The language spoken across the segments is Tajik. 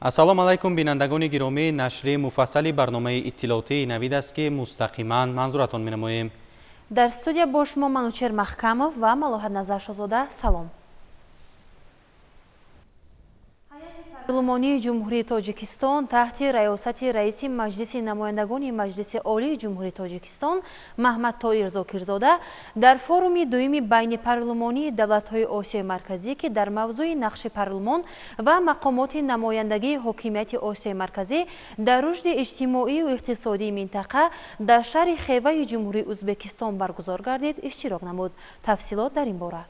Ассалому алайкум, бинандагони гиромӣ. Нашри муфассали барномаи иттилоотии Навид аст, ки мустақиман манзуратон менамоем. Дар студия бо шумо Манучер Маҳкамов ва Малоҳат Назаршозода. Салом. Парлумонии Ҷумҳурии Тоҷикистон таҳти раёсати раиси Маҷлиси намояндагони Маҷлиси Олии Ҷумҳурии Тоҷикистон Маҳмадтоир Зокирзода дар форуми дуюми байнипарлумонии давлатҳои Осиёи Марказӣ, ки дар мавзӯи нақши парлумон ва мақомоти намояндагии ҳокимияти Осиёи Марказӣ дар рушди иҷтимоию иқтисодии минтақа дар шаҳри Хеваи Ҷумҳурии Ӯзбекистон баргузор гардид, иштирок намуд. Тафсилот дар ин бора.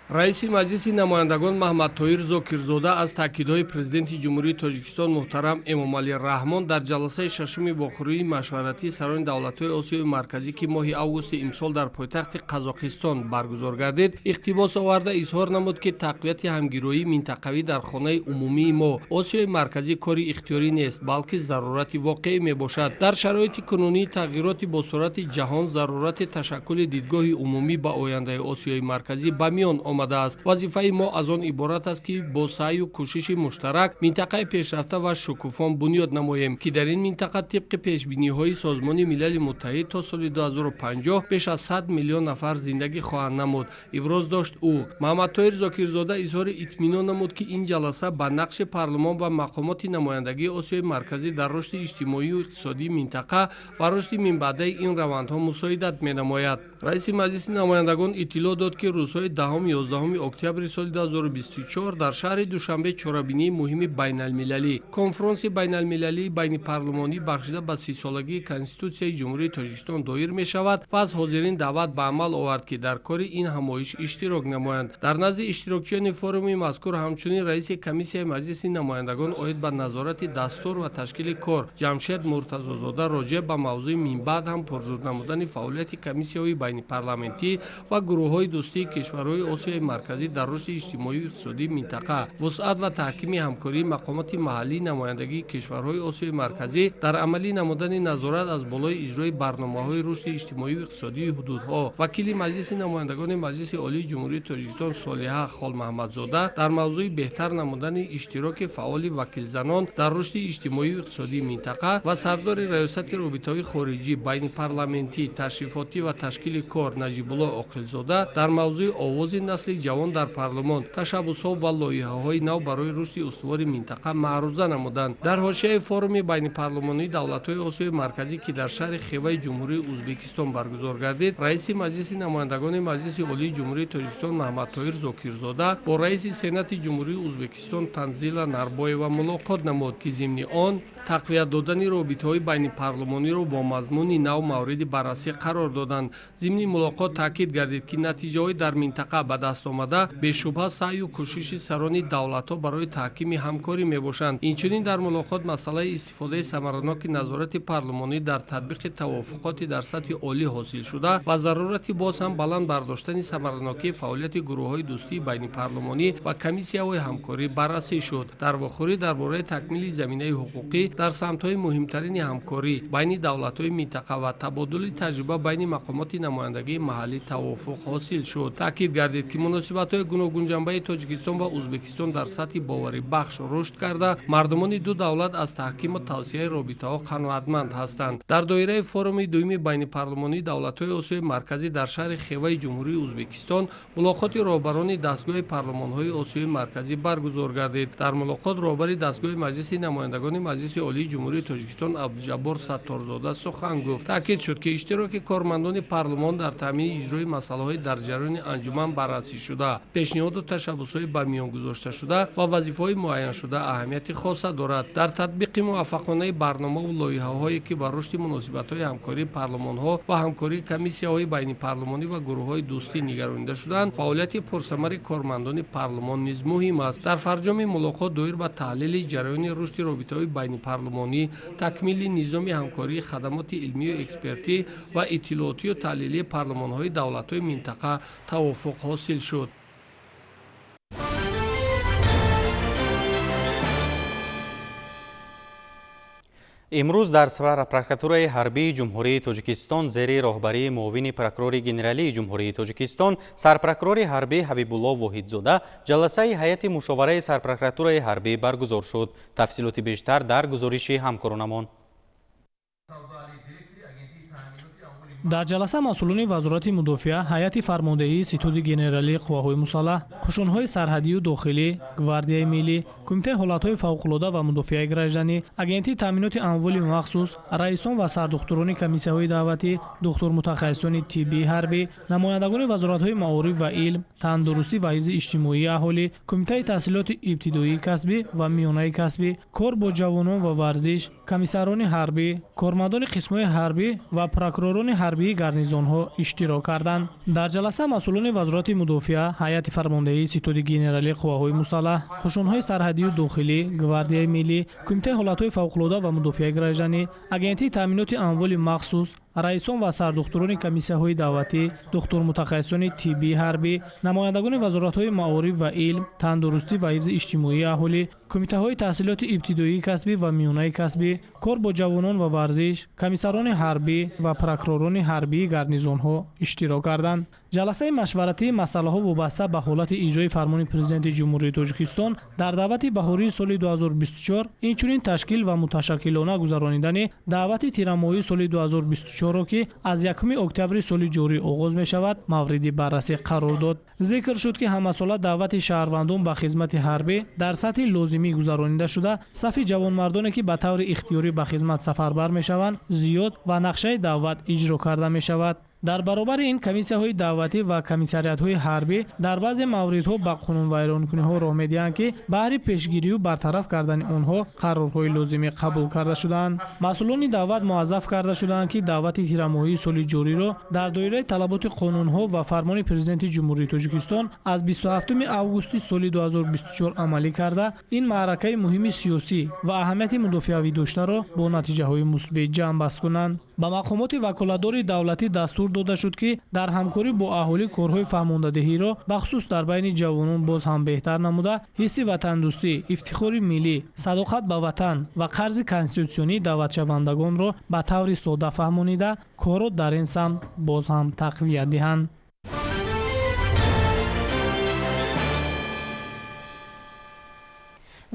Раиси Маҷлиси намояндагон Маҳмадтоир Зокирзода аз таъкидҳои Президенти Ҷумҳурии Тоҷикистон муҳтарам Эмомалӣ Раҳмон дар ҷаласаи шашуми вохӯрии машваратии сарони давлатҳои Осиёи Марказӣ, ки моҳи августи имсол дар пойтахти Қазоқистон баргузор гардид, иқтибос оварда изҳор намуд, ки тақвияти ҳамгироии минтақавӣ дар хонаи умумии мо Осиёи Марказӣ кори ихтиёрӣ нест, балки зарурати воқеӣ мебошад. Дар шароити кунунии тағйироти босуръати ҷаҳон зарурати ташаккули дидгоҳи умумӣ ба ояндаи Осиёи Марказӣ ба миён омадааст. Вазифаи мо аз он иборат аст, ки бо саъю кӯшиши муштарак минтақаи пешрафта ва шукуфон бунёд намоем, ки дар ин минтақа тибқи пешбиниҳои Созмони Милали Муттаҳид то соли 2050 беш аз 100 миллион нафар зиндагӣ хоҳанд намуд, иброз дошт ӯ. Маҳмадтоир Зокирзода изҳори итминон намуд, ки ин ҷаласа ба нақши парлумон ва мақомоти намояндагии Осиёи Марказӣ дар рушди иҷтимоию иқтисодии минтақа ва рушди минбаъдаи ин равандҳо мусоидат менамояд. Раиси Маҷлиси намояндагон иттилоъ дод, ки рӯзҳои 10-11 октябри соли 2024 дар шаҳри Душанбе чорабинии муҳими байналмилалӣ, конфронси байналмилалии байнипарлумонӣ бахшида ба 30-солагии Конститутсияи Ҷумҳурии Тоҷикистон доир мешавад ва аз ҳозирин даъват ба амал овард, ки дар кори ин ҳамоиш иштирок намоянд. Дар назди иштирокчиёни форуми мазкур ҳамчунин раиси комиссияи Маҷлиси намояндагон оид ба назорати дастур ва ташкили кор Ҷамшед Муртазозода роҷеъ ба мавзӯи минбаъд ҳам пурзур намудани фаъолияти комиссияҳои байнипарламентӣ ва гурӯҳҳои дӯстии кишварҳои Осиёи Марказӣ дар рушди иҷтимоию иқтисодии минтақа, вусъат ва таҳкими ҳамкории мақомоти маҳаллии намояндагии кишварҳои Осиёи Марказӣ дар амалӣ намудани назорат аз болои иҷрои барномаҳои рушди иҷтимоию иқтисодии ҳудудҳо, вакили Маҷлиси намояндагони Маҷлиси Олии Ҷумҳурии Тоҷикистон Солиҳа Холмаҳмадзода дар мавзӯи беҳтар намудани иштироки фаъоли вакилзанон дар рушди иҷтимоию иқтисодии минтақа ва сардори раёсати робитаҳои хориҷӣ, байнипарламентӣ, ташрифотӣ ва ташкили кор Наҷибулло Оқилзода дар мавзӯи овози насли ҷавон дар парлумон, ташаббусҳо ва лоиҳаҳои нав барои рушди устувори минтақа маъруза намуданд. Дар ҳошияи форуми байнипарлумонии давлатҳои Осиёи Марказӣ, ки дар шаҳри Хеваи Ҷумҳурии Ӯзбекистон баргузор гардид, раиси Маҷлиси намояндагони Маҷлиси Олии Ҷумҳурии Тоҷикистон Маҳмадтоир Зокирзода бо раиси Сенати Ҷумҳурии Ӯзбекистон Танзила Нарбоева мулоқот намуд, ки зимни он тақвият додани робитаҳои байнипарлумониро бо мазмуни нав мавриди баррасӣ қарор доданд. Зимни мулоқот таъкид гардид, ки натиҷаҳои дар минтақа ба даст омада бешубҳа саъю кӯшиши сарони давлатҳо барои таҳкими ҳамкорӣ мебошанд. Инчунин дар мулоқот масъалаи истифодаи самараноки назорати парлумонӣ дар татбиқи тавофуқоти дар сатҳи олӣ ҳосилшуда ва зарурати боз ҳам баланд бардоштани самаранокии фаъолияти гурӯҳҳои дӯстии байнипарлумонӣ ва комиссияҳои ҳамкорӣ баррасӣ шуд. Дар вохӯрӣ дар бораи такмили заминаи ҳуқуқӣ дар самтҳои муҳимтарини ҳамкорӣ байни давлатҳои минтақа ва табодули таҷриба байни мақомоти намояндагии маҳаллӣ тавофуқ ҳосил шуд. Таъкид гардид, ки муносибатҳои гуногунҷанбаи Тоҷикистон ва Ӯзбекистон дар сатҳи боварибахш рушд карда, мардумони ду давлат аз таҳкиму тавсеаи робитаҳо қаноатманд ҳастанд. Дар доираи форуми дуюми байнипарлумонии давлатҳои Осиёи Марказӣ дар шаҳри Хеваи Ҷумҳурии Ӯзбекистон мулоқоти роҳбарони дастгоҳи парлумонҳои Осиёи Марказӣ баргузор гардид. Дар мулоқот роҳбари дастгоҳи Маҷлиси намояндагони Маҷлиси Олии Ҷумҳурии Тоҷикистон Абдуҷаббор Сатторзода сухан гуфт. Таъкид шуд, ки иштироки кормандони парлумон дар таъмини иҷрои масъалаҳои дар ҷараёни анҷуман баррасӣ шуда, пешниҳоду ташаббусҳои ба миён гузошташуда ва вазифаҳои муайяншуда аҳамияти хоса дорад. Дар татбиқи муваффақонаи барномаву лоиҳаҳое, ки ба рушди муносибатҳои ҳамкории парлумонҳо ва ҳамкории комиссияҳои байнипарлумонӣ ва гурӯҳҳои дӯстӣ нигаронида шуданд, фаъолияти пурсамари кормандони парлумон низ муҳим аст. Дар фарҷоми мулоқот доир ба таҳлили ҷараёни рушди робитаҳои байнипарлумонӣ, такмили низоми ҳамкории хадамоти илмию экспертӣ ва иттилоотию таҳлилии парлумонҳои давлатҳои минтақа тавофуқ ҳосил шуд. Имрӯз дар прокуратураи ҳарбии Ҷумҳурии Тоҷикистон зери роҳбарии муовини прокурори генералии Ҷумҳурии Тоҷикистон сарпрокурори ҳарбӣ Ҳабибулло Воҳидзода ҷаласаи ҳайати мушовараи сарпрокуратураи ҳарбӣ баргузор шуд. Тафсилоти бештар дар гузориши ҳамкоронамон. Дар ҷаласа масъулони Вазорати мудофиа, ҳайати фармондеҳии Ситоди генералии қувваҳои мусаллаҳ, қушунҳои сарҳадию дохилӣ, Гвардияи миллӣ, Кумитаи ҳолатҳои фавқулода ва мудофиаи гражданӣ, Агентии таъминоти амволи махсус, раисон ва сардухтурони комиссияҳои даъватӣ, духтурмутахассисони тиббии ҳарбӣ, намояндагони вазоратҳои маориф ва илм, тандурустӣ ва ҳифзи иҷтимоии аҳолӣ, Кумитаи таҳсилоти ибтидоии касбӣ ва миёнаи касбӣ, кор бо ҷавонон ва варзиш, комиссарони ҳарбӣ, кормандони қисмҳои ҳарбӣ ва прокуророни ҳарбии гарнизонҳо иштирок карданд. Дар ҷаласа масъулони Вазорати мудофиа, ҳайати фармондеҳии Ситоди генералии қувваҳои мусаллаҳ, қушунҳои сарҳадию дохилӣ, Гвардияи миллӣ, Кумитаи ҳолатҳои фавқулода ва мудофиаи гражданӣ, Агентии таъминоти амволи махсус, раисон ва сардухтурони комиссияҳои даъватӣ, духтурмутахассисони тиббии ҳарбӣ, намояндагони вазоратҳои маориф ва илм, тандурустӣ ва ҳифзи иҷтимоии аҳолӣ, кумитаҳои таҳсилоти ибтидоии касбӣ ва миёнаи касбӣ, кор бо ҷавонон ва варзиш, комиссарони ҳарбӣ ва прокуророни ҳарбии гарнизонҳо иштирок карданд. Ҷаласаи машваратии масъалаҳо вобаста ба ҳолати иҷрои фармони Президенти Ҷумҳурии Тоҷикистон дар даъвати баҳории соли 2024, инчунин ташкил ва муташаккилона гузаронидани даъвати тирамоҳии соли 2024-ро, ки аз 1 октябри соли ҷорӣ оғоз мешавад, мавриди баррасӣ қарор дод. Зикр шуд, ки ҳамасола даъвати шаҳрвандон ба хизмати ҳарбӣ дар сатҳи лозимӣ гузаронида шуда, сафи ҷавонмардоне, ки ба таври ихтиёрӣ ба хизмат сафарбар мешаванд, зиёд ва нақшаи даъват иҷро карда мешавад. Дар баробари ин комиссияҳои даъватӣ ва комиссариятҳои ҳарбӣ дар баъзе мавридҳо ба қонунвайронкуниҳо роҳ медиҳанд, ки баҳри пешгирию бартараф кардани онҳо қарорҳои лозимӣ қабул карда шудаанд. Масъулони даъват муаззаф карда шудаанд, ки даъвати тирамоҳии соли ҷориро дар доираи талаботи қонунҳо ва фармони Президенти Ҷумҳурии Тоҷикистон аз 27 августи соли 2024 амалӣ карда, ин маъракаи муҳими сиёсӣ ва аҳамияти мудофиавӣ доштаро бо натиҷаҳои мусбӣ ҷамъбаст кунанд. Ба мақомоти ваколатдори давлатӣ дастур дода шуд, ки дар ҳамкорӣ бо аҳолӣ корҳои фаҳмондадиҳиро бахусус дар байни ҷавонон боз ҳам беҳтар намуда, ҳисси ватандӯстӣ, ифтихори миллӣ, садоқат ба ватан ва қарзи конститутсионии даъватшавандагонро ба таври сода фаҳмонида, корро дар ин самт боз ҳам тақвият диҳанд.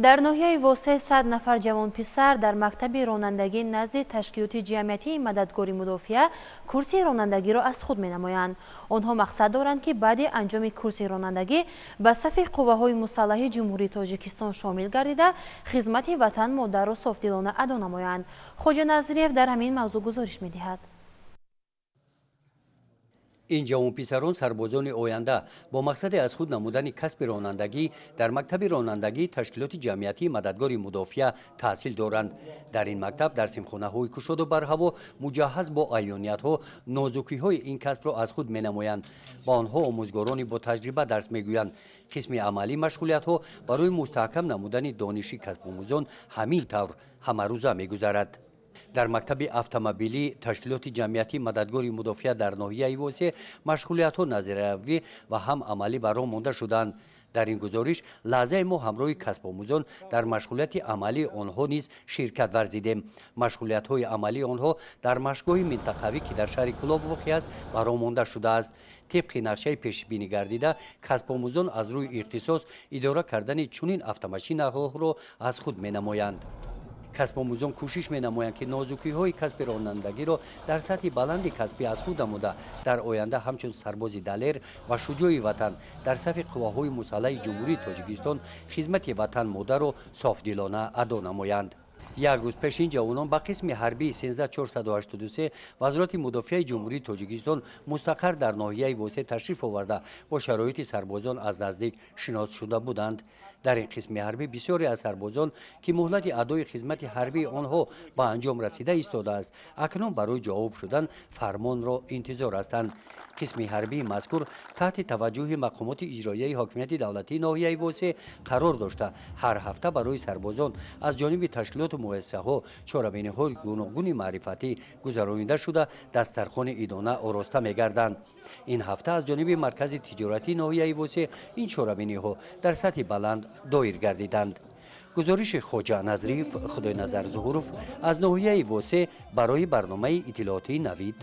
Дар ноҳияи Восе 100 нафар ҷавонписар дар мактаби ронандагӣ назди ташкилоти ҷамъиятии мададгори мудофиа курси ронандагиро аз худ менамоянд. Онҳо мақсад доранд, ки баъди анҷоми курси ронандагӣ ба сафи қувваҳои мусаллаҳи Ҷумҳурии Тоҷикистон шомил гардида, хизмати ватан модарро софдилона адо намоянд. Хоҷа Назриев дар ҳамин мавзӯъ гузориш медиҳад. Ин ҷавонписарон сарбозони оянда бо мақсади аз худ намудани касби ронандагӣ дар мактаби ронандагии ташкилоти ҷамъиятии мададгори мудофиа таҳсил доранд. Дар ин мактаб дар симхонаҳои кушоду барҳаво муҷаҳҳаз бо аёниятҳо нозукиҳои ин касбро аз худ менамоянд. Ба онҳо омӯзгорони бо таҷриба дарс мегӯянд. Қисми амалӣ машғулиятҳо барои мустаҳкам намудани дониши касбомӯзон ҳамин тавр ҳамарӯза мегузарад. Дар мактаби автомобилӣ ташкилоти ҷамъиятии мададгори мудофиа дар ноҳияи Восе машғулиятҳо назариявӣ ва ҳам амалӣ ба роҳ монда шуданд. Дар ин гузориш лаҳзаи мо ҳамроҳи касбомӯзон дар машғулияти амалии онҳо низ ширкат варзидем. Машғулиятҳои амалии онҳо дар машқгоҳи минтақавӣ, ки дар шаҳри Кӯлоб воқеъ аст, ба роҳ монда шудааст. Тибқи нақшаи пешбинӣ гардида, касбомӯзон аз рӯи ихтисос идора кардани чунин автомашинаҳоро аз худ менамоянд. Касбомӯзон кӯшиш менамоянд, ки нозукиҳои касби ронандагиро дар сатҳи баланди касбӣ аз худ намуда, дар оянда ҳамчун сарбози далер ва шуҷои ватан дар сафи қувваҳои мусаллаҳи Ҷумҳурии Тоҷикистон хизмати ватан модарро софдилона адо намоянд. Як рӯз пеш ин ҷавонон ба қисми ҳарбии 13483 Вазорати мудофиаи Ҷумҳурии Тоҷикистон мустақар дар ноҳияи Восе ташриф оварда, бо шароити сарбозон аз наздик шинос шуда буданд. Дар ин қисми ҳарбӣ бисёре аз сарбозон, ки муҳлати адои хизмати ҳарбии онҳо ба анҷом расида истодааст, акнун барои ҷавоб шудан фармонро интизор ҳастанд. Қисми ҳарбии мазкур таҳти таваҷҷӯҳи мақомоти иҷроияи ҳокимияти давлатии ноҳияи Восе қарор дошта, ҳар ҳафта барои сарбозон аз ҷониби ташкилоту муассисаҳо чорабиниҳои гуногуни маърифатӣ гузаронида шуда, дастархони идона ороста мегарданд. Ин ҳафта аз ҷониби маркази тиҷоратии ноҳияи Восе ин чорабиниҳо дар сатҳи баланд доир гардиданд. Гузориши Хоҷа Назриев, Худойназар Зуҳуров аз ноҳияи Восе барои барномаи иттилоотии Навид.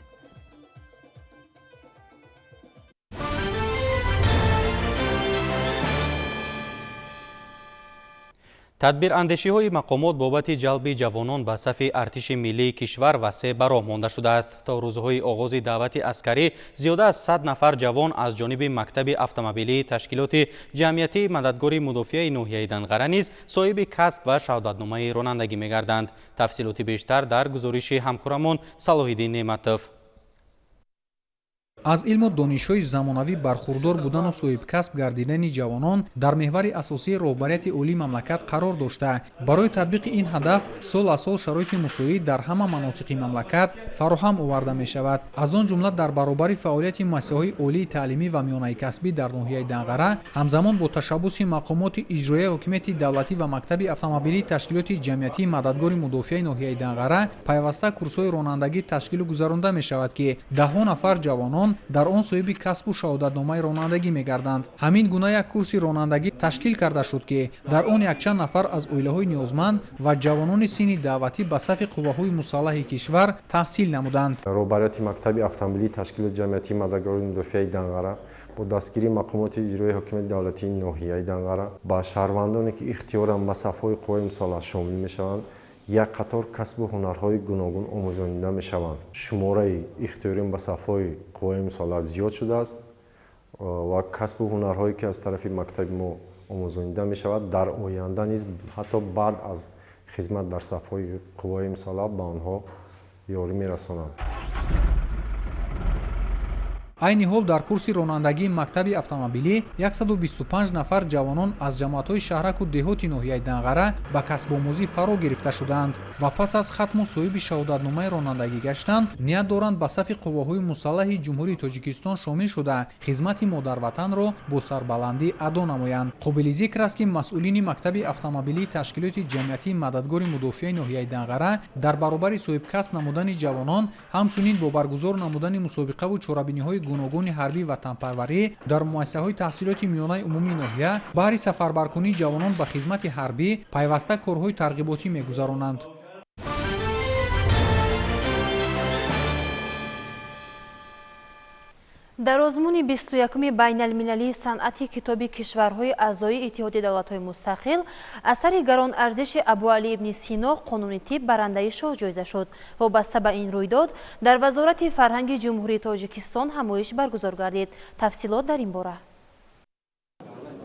Тадбирандешиҳои мақомот бобати ҷалби ҷавонон ба сафи артиши миллии кишвар васеъ ба роҳ монда шудааст. То рӯзҳои оғози даъвати аскарӣ зиёда аз 100 нафар ҷавон аз ҷониби мактаби автомобилии ташкилоти ҷамъиятии мададгори мудофиаи ноҳияи Данғара низ соҳиби касб ва шаҳодатномаи ронандагӣ мегарданд. Тафсилоти бештар дар гузориши ҳамкорамон Салоҳиддин Неъматов. Аз илму донишҳои замонавӣ бархурдор будану соҳибкасб гардидани ҷавонон дар меҳвари асосии роҳбарияти олии мамлакат қарор дошта, барои татбиқи ин ҳадаф сол аз сол шароити мусоид дар ҳама манотиқи мамлакат фароҳам оварда мешавад. Аз он ҷумла дар баробари фаъолияти муассисаҳои олии таълимӣ ва миёнаи касбӣ дар ноҳияи Данғара, ҳамзамон бо ташаббуси мақомоти иҷроияи ҳокимияти давлатӣ ва мактаби автомобилии ташкилоти ҷамъиятии мададгори мудофиаи ноҳияи Данғара пайваста курсҳои ронандагӣ ташкилу гузаронда мешавад, ки даҳҳо нафар ҷавонон дар он соҳиби касбу шаҳодатномаи ронандагӣ мегарданд. Ҳамин гуна як курси ронандагӣ ташкил карда шуд, ки дар он якчанд нафар аз оилаҳои ниёзманд ва ҷавонони синни даъватӣ ба сафи қувваҳои мусаллаҳи кишвар таҳсил намуданд. Роҳбарияти мактаби автомобилии ташкилоти ҷамъиятии мададгори мудофиаи Данғара бо дастгирии мақомоти иҷроии ҳокимияти давлатии ноҳияи Данғара ба шаҳрвандоне, ки ихтиёран ба сафҳои қувваҳои мусаллаҳ шомил мешаванд, як қатор касбу ҳунарҳои гуногун омӯзонида мешаванд. Шумораи ихтиёриён ба сафҳои қувваҳои мусаллаҳ зиёд шудааст ва касбу ҳунарҳое, ки аз тарафи мактаби мо омӯзонида мешавад, дар оянда низ ҳатто баъд аз хизмат дар сафҳои қувваҳои мусаллаҳ ба онҳо ёрӣ мерасонанд. Айни ҳол дар курси ронандагии мактаби автомобилӣ 125 нафар ҷавонон аз ҷамоатҳои шаҳраку деҳоти ноҳияи Данғара ба касбомӯзӣ фаро гирифта шудаанд ва пас аз хатму соҳиби шаҳодатномаи ронандагӣ гаштан ният доранд ба сафи қувваҳои мусаллаҳи Ҷумҳурии Тоҷикистон шомил шуда, хизмати модарватанро бо сарбаландӣ адо намоянд. Қобили зикр аст, ки масъулини мактаби автомобилии ташкилоти ҷамъиятии мададгори мудофиаи ноҳияи Данғара дар баробари соҳибкасб намудани ҷавонон ҳамчунин бо баргузор намудани мусобиқаву чорабиниҳои гуногуни ҳарбӣ ва ватанпарварӣ дар муассисаҳои таҳсилоти миёнаи умумии ноҳия баҳри сафарбаркунии ҷавонон ба хизмати ҳарбӣ пайваста корҳои тарғиботӣ мегузаронанд. Дар озмуни 21-уми байналмилалии санъати китоби кишварҳои аъзои Иттиҳоди давлатҳои мустақил асари гаронарзиши Абуалӣ ибни Сино «Қонуни тиб» барандаи шоҳҷоиза шуд. Вобаста ба ин рӯйдод дар Вазорати фарҳанги Ҷумҳурии Тоҷикистон ҳамоиш баргузор гардид. Тафсилот дар ин бора.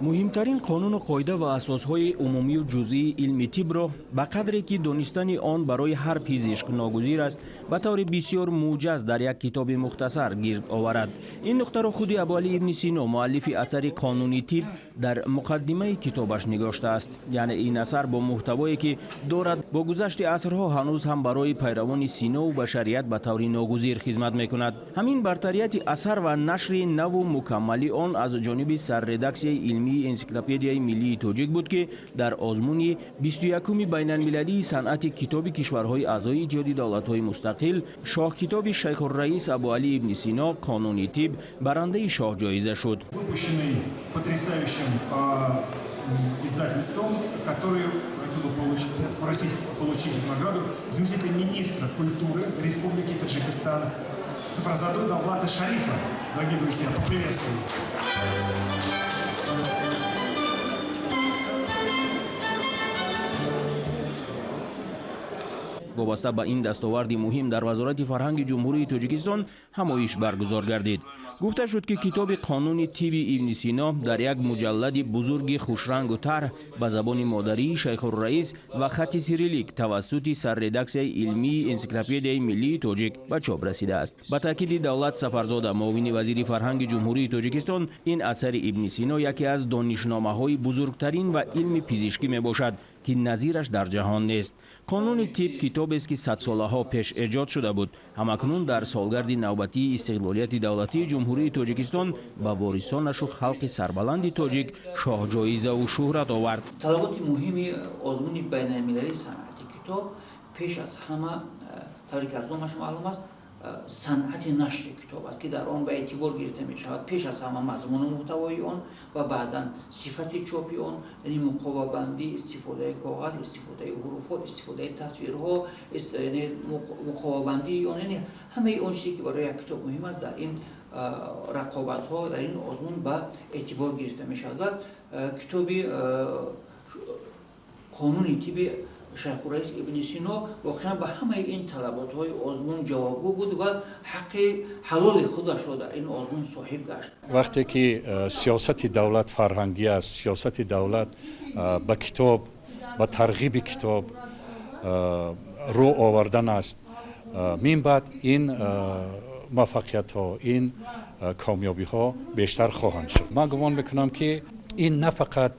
Муҳимтарин қонуну қоида ва асосҳои умумию ҷузъии илми тибро ба қадре ки донистани он барои ҳар пизишк ногузир аст, ба таври бисёр муҷаз дар як китоби мухтасар гирд оварад. Ин нуқтаро худи Абуалӣ ибни Сино, муаллифи асари «Қонуни тиб», дар муқаддимаи китобаш нигоштааст. Яъне ин асар бо муҳтавое ки дорад, бо гузашти асрҳо ҳанӯз ҳам барои пайравони Синову башарият ба таври ногузир хизмат мекунад. Ҳамин бартарияти асар ва нашри наву мукаммали он аз ҷониби сарредаксияи илмии энсиклопедияи миллии тоҷик буд, ки дар озмуни 21-уми байналмилалии санъати китоби кишварҳои аъзои Иттиҳоди давлатҳои мустақил шоҳкитоби Шайхурраис Абуалӣ ибни Сино «Қонуни тиб» барандаи шоҳҷоиза шуд. Выпущенный потрясающим издательством, который хотел бы попросить получить награду заместителя министра культуры Республики Таджикистан Сафарзаду Давлата Шарифа. Дорогие друзья, поприветствуем. Вобаста ба ин дастоварди муҳим дар Вазорати фарҳанги Ҷумҳурии Тоҷикистон ҳамоиш баргузор гардид. Гуфта шуд, ки китоби «Қонуни тиби ибни Сино» дар як муҷаллади бузурги хушрангу тарҳ ба забони модарии Шайхурраис ва хатти сирилик тавассути сарредаксияи илмии энсиклопедияи миллии тоҷик ба чоп расидааст. Ба таъкиди Давлат Сафарзода, муовини вазири фарҳанги Ҷумҳурии Тоҷикистон, ин асари ибни Сино яке аз донишномаҳои бузургтарин ва илми пизишкӣ мебошад, ки назираш дар ҷаҳон нест. «Қонуни тиб» китобест, ки садсолаҳо пеш эҷод шуда буд. Ҳамакнун дар солгарди навбатии истиқлолияти давлатии Ҷумҳурии Тоҷикистон ба ворисонашу халқи сарбаланди тоҷик шоҳҷоизаву шӯҳрат овард. Талаботи муҳими озмуни байналмилалии санъати китоб пеш аз ҳама, тавре ки аз номаш маълум аст, Санъати нашри китоб аст, ки дар он ба эътибор гирифта мешавад пеш аз ҳама мазмуну муҳтавои он ва баъдан сифати чопи он, яъне муқовабандӣ, истифодаи коғаз, истифодаи ҳуруфот, истифодаи тасвирҳо, яъне муқовабандии он, яъне ҳамаи он чизе, ки барои як китоб муҳим аст, дар ин рақобатҳо, дар ин озмун ба эътибор гирифта мешавад. Ва китоби Қонуни тиби Шайхураис Ибни Сино воқеан ба ҳамаи ин талаботҳои озмун ҷавобгӯ буд ва ҳаққи ҳалоли худашро дар ин озмун соҳиб гашт. Вақте ки сиёсати давлат фарҳангӣ аст, сиёсати давлат ба китоб, ба тарғиби китоб рӯ овардан аст, мин баъд ин муваффақиятҳо, ин комёбиҳо бештар хоҳанд шуд. Ман гумон мекунам, ки ин на фақат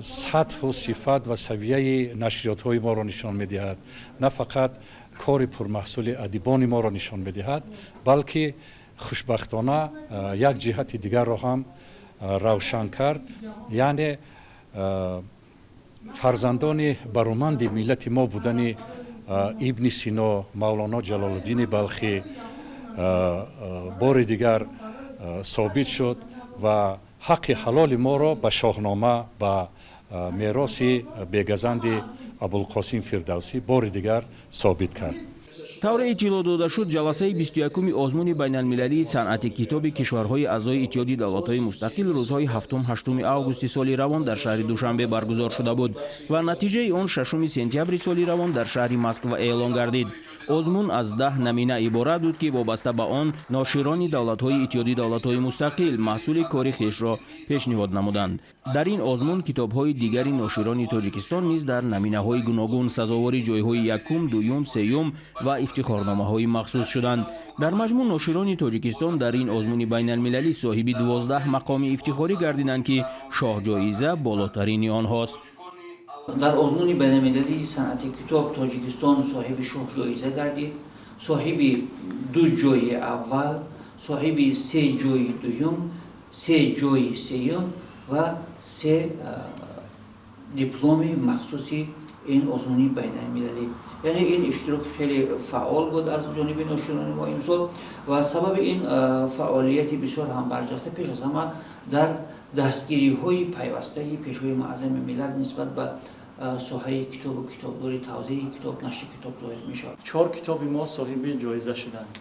сатҳу сифат ва савияи нашриётҳои моро нишон медиҳад, на фақат кори пурмаҳсули адибони моро нишон медиҳад, балки хушбахтона як ҷиҳати дигарро ҳам равшан кард, яъне фарзандони бароманди миллати мо будани Ибни Сино, Мавлоно Ҷалолуддини Балхӣ бори дигар собит шуд ва ҳаққи ҳалоли моро ба Шоҳнома, ба мероси бегазанди Абулқосим Фирдавсӣ бори дигар собит кард. Тавре иттилоъ дода шуд, ҷаласаи 21-уми озмуни байналмилалии санъати китоби кишварҳои аъзои Иттиҳоди давлатҳои мустақил рӯзҳои 7-8 августи соли равон дар шаҳри Душанбе баргузор шуда буд ва натиҷаи он 6 сентябри соли равон дар шаҳри Москва эълон гардид. Озмун аз 10 намина иборат буд, ки вобаста ба он ноширони давлатҳои Иттиҳоди давлатҳои мустақил маҳсули кори хешро пешниҳод намуданд. Дар ин озмун китобҳои дигари ноширони Тоҷикистон низ дар наминаҳои гуногун сазовори ҷойҳои якум, дуюм, сеюм ва ифтихорномаҳои махсус шуданд. Дар маҷмӯъ ноширони Тоҷикистон дар ин озмуни байналмилалӣ соҳиби 12 мақоми ифтихорӣ гардиданд, ки шоҳҷоиза болотарини онҳост. Дар озмуни байналмилалии санъати китоб Тоҷикистон соҳиби шоҳҷоиза гардид, соҳиби 2 ҷойи аввал, соҳиби 3 ҷойи дуюм, 3 ҷойи сеюм ва 3 дипломи махсуси ин озмуни байналмилалӣ. Яъне ин иштирок хеле фаъол буд аз ҷониби ноширони мо имсол ва сабаби ин фаъолияти бисёр ҳам барҷаста пеш аз ҳама дар дастгириҳои пайвастаи Пешвои муаззами миллат нисбат ба соҳаи китобу китобдорӣ, тавзеи китоб, нашри китоб зоҳир мешавад. 4 китоби мо соҳиби ҷоиза шуданд.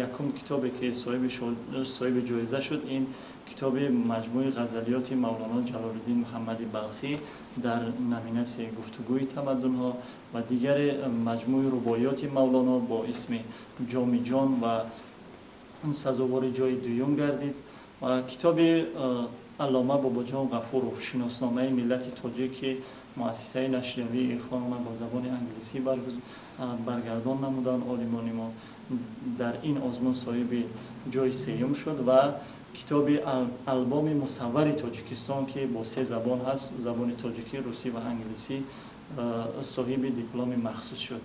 Якум китобе, ки соҳиби ҷоиза шуд, ин китоби маҷмӯи ғазалиёти Мавлоно Ҷалолуддин Муҳаммади Балхӣ дар номинатсияи гуфтугӯи тамаддунҳо ва дигаре маҷмӯи рубоиёти Мавлоно бо исми Ҷоми ҷон ва сазовори ҷои дуюм гардид. Ва китоби Аллома Бобоҷон Ғафуров «Шиносномаи миллати тоҷик», ки муассисаи нашриявии Ирфон она бо забони англисӣ баргардон намуданд олимони мо, дар ин озмун соҳиби ҷои сеюм шуд. Ва китоби албоми мусаввари Тоҷикистон, ки бо 3 забон ҳаст, забони тоҷикӣ, русӣ ва англисӣ, соҳиби дипломи махсус шуд.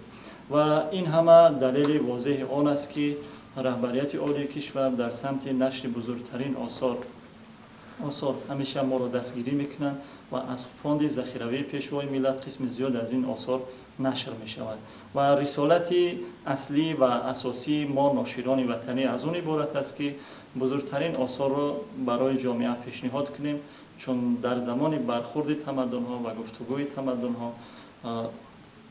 Ва ин ҳама далели возеҳи он аст, ки раҳбарияти олии кишвар дар самти нашри бузургтарин осор ҳамеша моро дастгирӣ мекунанд ва аз фонди захиравии Пешвои миллат қисми зиёд аз ин осор нашр мешавад. Ва рисолати аслӣ ва асосии мо, ноширони ватанӣ, аз он иборат аст, ки бузургтарин осорро барои ҷомеа пешниҳод кунем, чун дар замони бархурди тамаддунҳо ва гуфтугӯи тамаддунҳо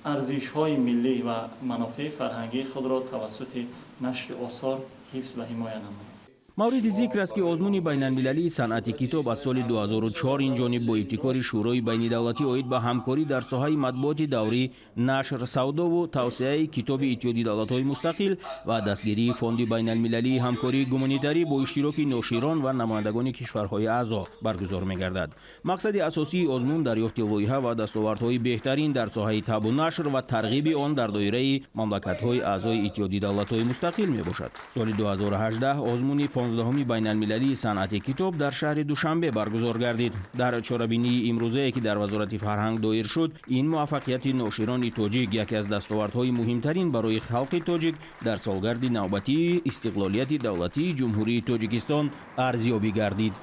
арзишҳои миллӣ ва манофеи фарҳангии худро тавассути нашри осор ҳифз ва ҳимоя намоем. Мавриди зикр аст, ки озмуни байналмилалии санъати китоб аз соли 2004 инҷониб бо ибтикори Шӯрои байнидавлатӣ оид ба ҳамкорӣ дар соҳаи матбуоти даврӣ, нашр, савдову тавсеаи китоби Иттиҳоди давлатҳои мустақил ва дастгирии Фонди байналмилалии ҳамкории гуманитарӣ бо иштироки ноширон ва намояндагони кишварҳои аъзо баргузор мегардад. Мақсади асосии озмун дарёфти лоиҳа ва дастовардҳои беҳтарин дар соҳаи табу нашр ва тарғиби он дар доираи мамлакатҳои аъзои Иттиҳоди давлатҳои мустақил мебошад. Соли 2018 озмуни 15-уми байналмилалии санъати китоб дар шаҳри Душанбе баргузор гардид. Дар чорабинии имрӯзае, ки дар Вазорати фарҳанг доир шуд, ин муваффақияти ноширони тоҷик яке аз дастовардҳои муҳимтарин барои халқи тоҷик дар солгарди навбатии истиқлолияти давлатии Ҷумҳурии Тоҷикистон арзёбӣ гардид.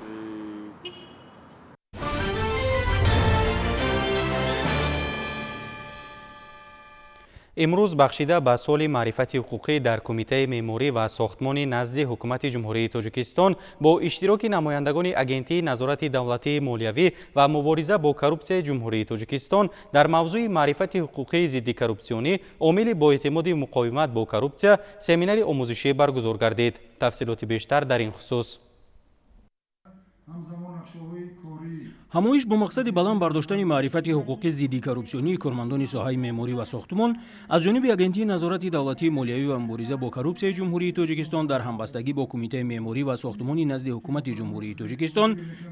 Имрӯз бахшида ба соли маърифати ҳуқуқӣ дар Кумитаи меъморӣ ва сохтмони назди Ҳукумати Ҷумҳурии Тоҷикистон бо иштироки намояндагони Агентии назорати давлатии молиявӣ ва мубориза бо коррупсияи Ҷумҳурии Тоҷикистон дар мавзӯи маърифати ҳуқуқии зиддикоррупсионӣ омили боэътимоди муқовимат бо коррупсия семинари омӯзишӣ баргузор гардид. Тафсилоти бештар дар ин хусус. Ҳамоиш бо мақсади баланд бардоштани маърифати ҳуқуқии зиддикоррупсионии кормандони соҳаи меъморӣ ва сохтмон аз ҷониби Агентии назорати давлатии молиявӣ ва мубориза бо коррупсияи Ҷумҳурии Тоҷикистон дар ҳамбастагӣ бо Кумитаи меъморӣ ва сохтмони назди Ҳукумати Ҷумҳурии Тоҷикистон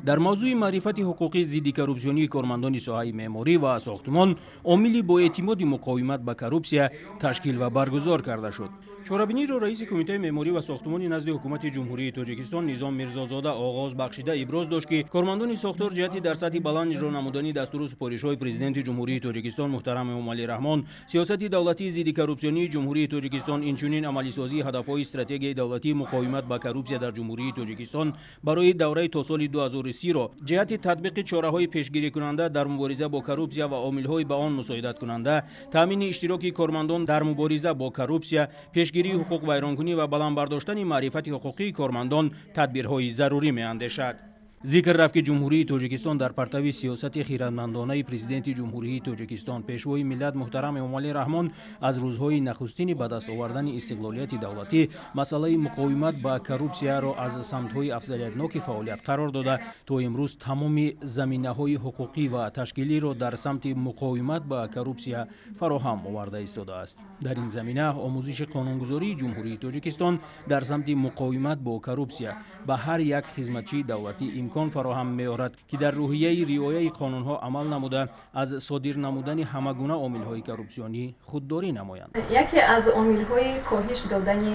дар мавзӯи маърифати ҳуқуқии зиддикоррупсионии кормандони соҳаи меъморӣ ва сохтмон омили боэътимоди муқовимат ба коррупсия ташкил ва баргузор карда шуд. Чорабиниро раиси Кумитаи меъморӣ ва сохтмони назди Ҳукумати Ҷумҳурии Тоҷикистон Низом Мирзозода оғоз бахшида иброз дошт, ки кормандони сохтор ҷиҳати дар сатҳи баланд иҷро намудани дастуру супоришҳои Президенти Ҷумҳурии Тоҷикистон муҳтарам Эмомалӣ Раҳмон, сиёсати давлатии зиддикоррупсионии Ҷумҳурии Тоҷикистон, инчунин амалисозии ҳадафҳои стратегияи давлатии муқовимат ба коррупсия дар Ҷумҳурии Тоҷикистон барои давраи то соли 2030-ро ҷиҳати татбиқи чораҳои пешгирикунанда дар мубориза бо коррупсия ва омилҳои ба он мусоидаткунанда, таъмини иштироки кормандон дар мубориза бо коррупсия, пешгирии ҳуқуқвайронкунӣ ва баланд бардоштани маърифати ҳуқуқии кормандон тадбирҳои зарурӣ меандешад. Зикр рафт, ки Ҷумҳурии Тоҷикистон дар партави сиёсати хиратмандонаи Президенти Ҷумҳурии Тоҷикистон Пешвои миллат муҳтарам Эмомалӣ Раҳмон аз рӯзҳои нахустини ба даст овардани истиқлолияти давлатӣ масъалаи муқовимат ба коррупсияро аз самтҳои афзалиятноки фаъолият қарор дода, то имрӯз тамоми заминаҳои ҳуқуқӣ ва ташкилиро дар самти муқовимат ба коррупсия фароҳам оварда истодааст. Дар ин замина омӯзиши қонунгузории Ҷумҳурии Тоҷикистон дар самти муқовимат бо коррупсия ба ҳар як хизматчии давлатӣ имкон фароҳам меорад, ки дар рӯҳияи риояи қонунҳо амал намуда аз содир намудани ҳама гуна омилҳои коррупсионӣ худдорӣ намоянд. Яке аз омилҳои коҳиш додани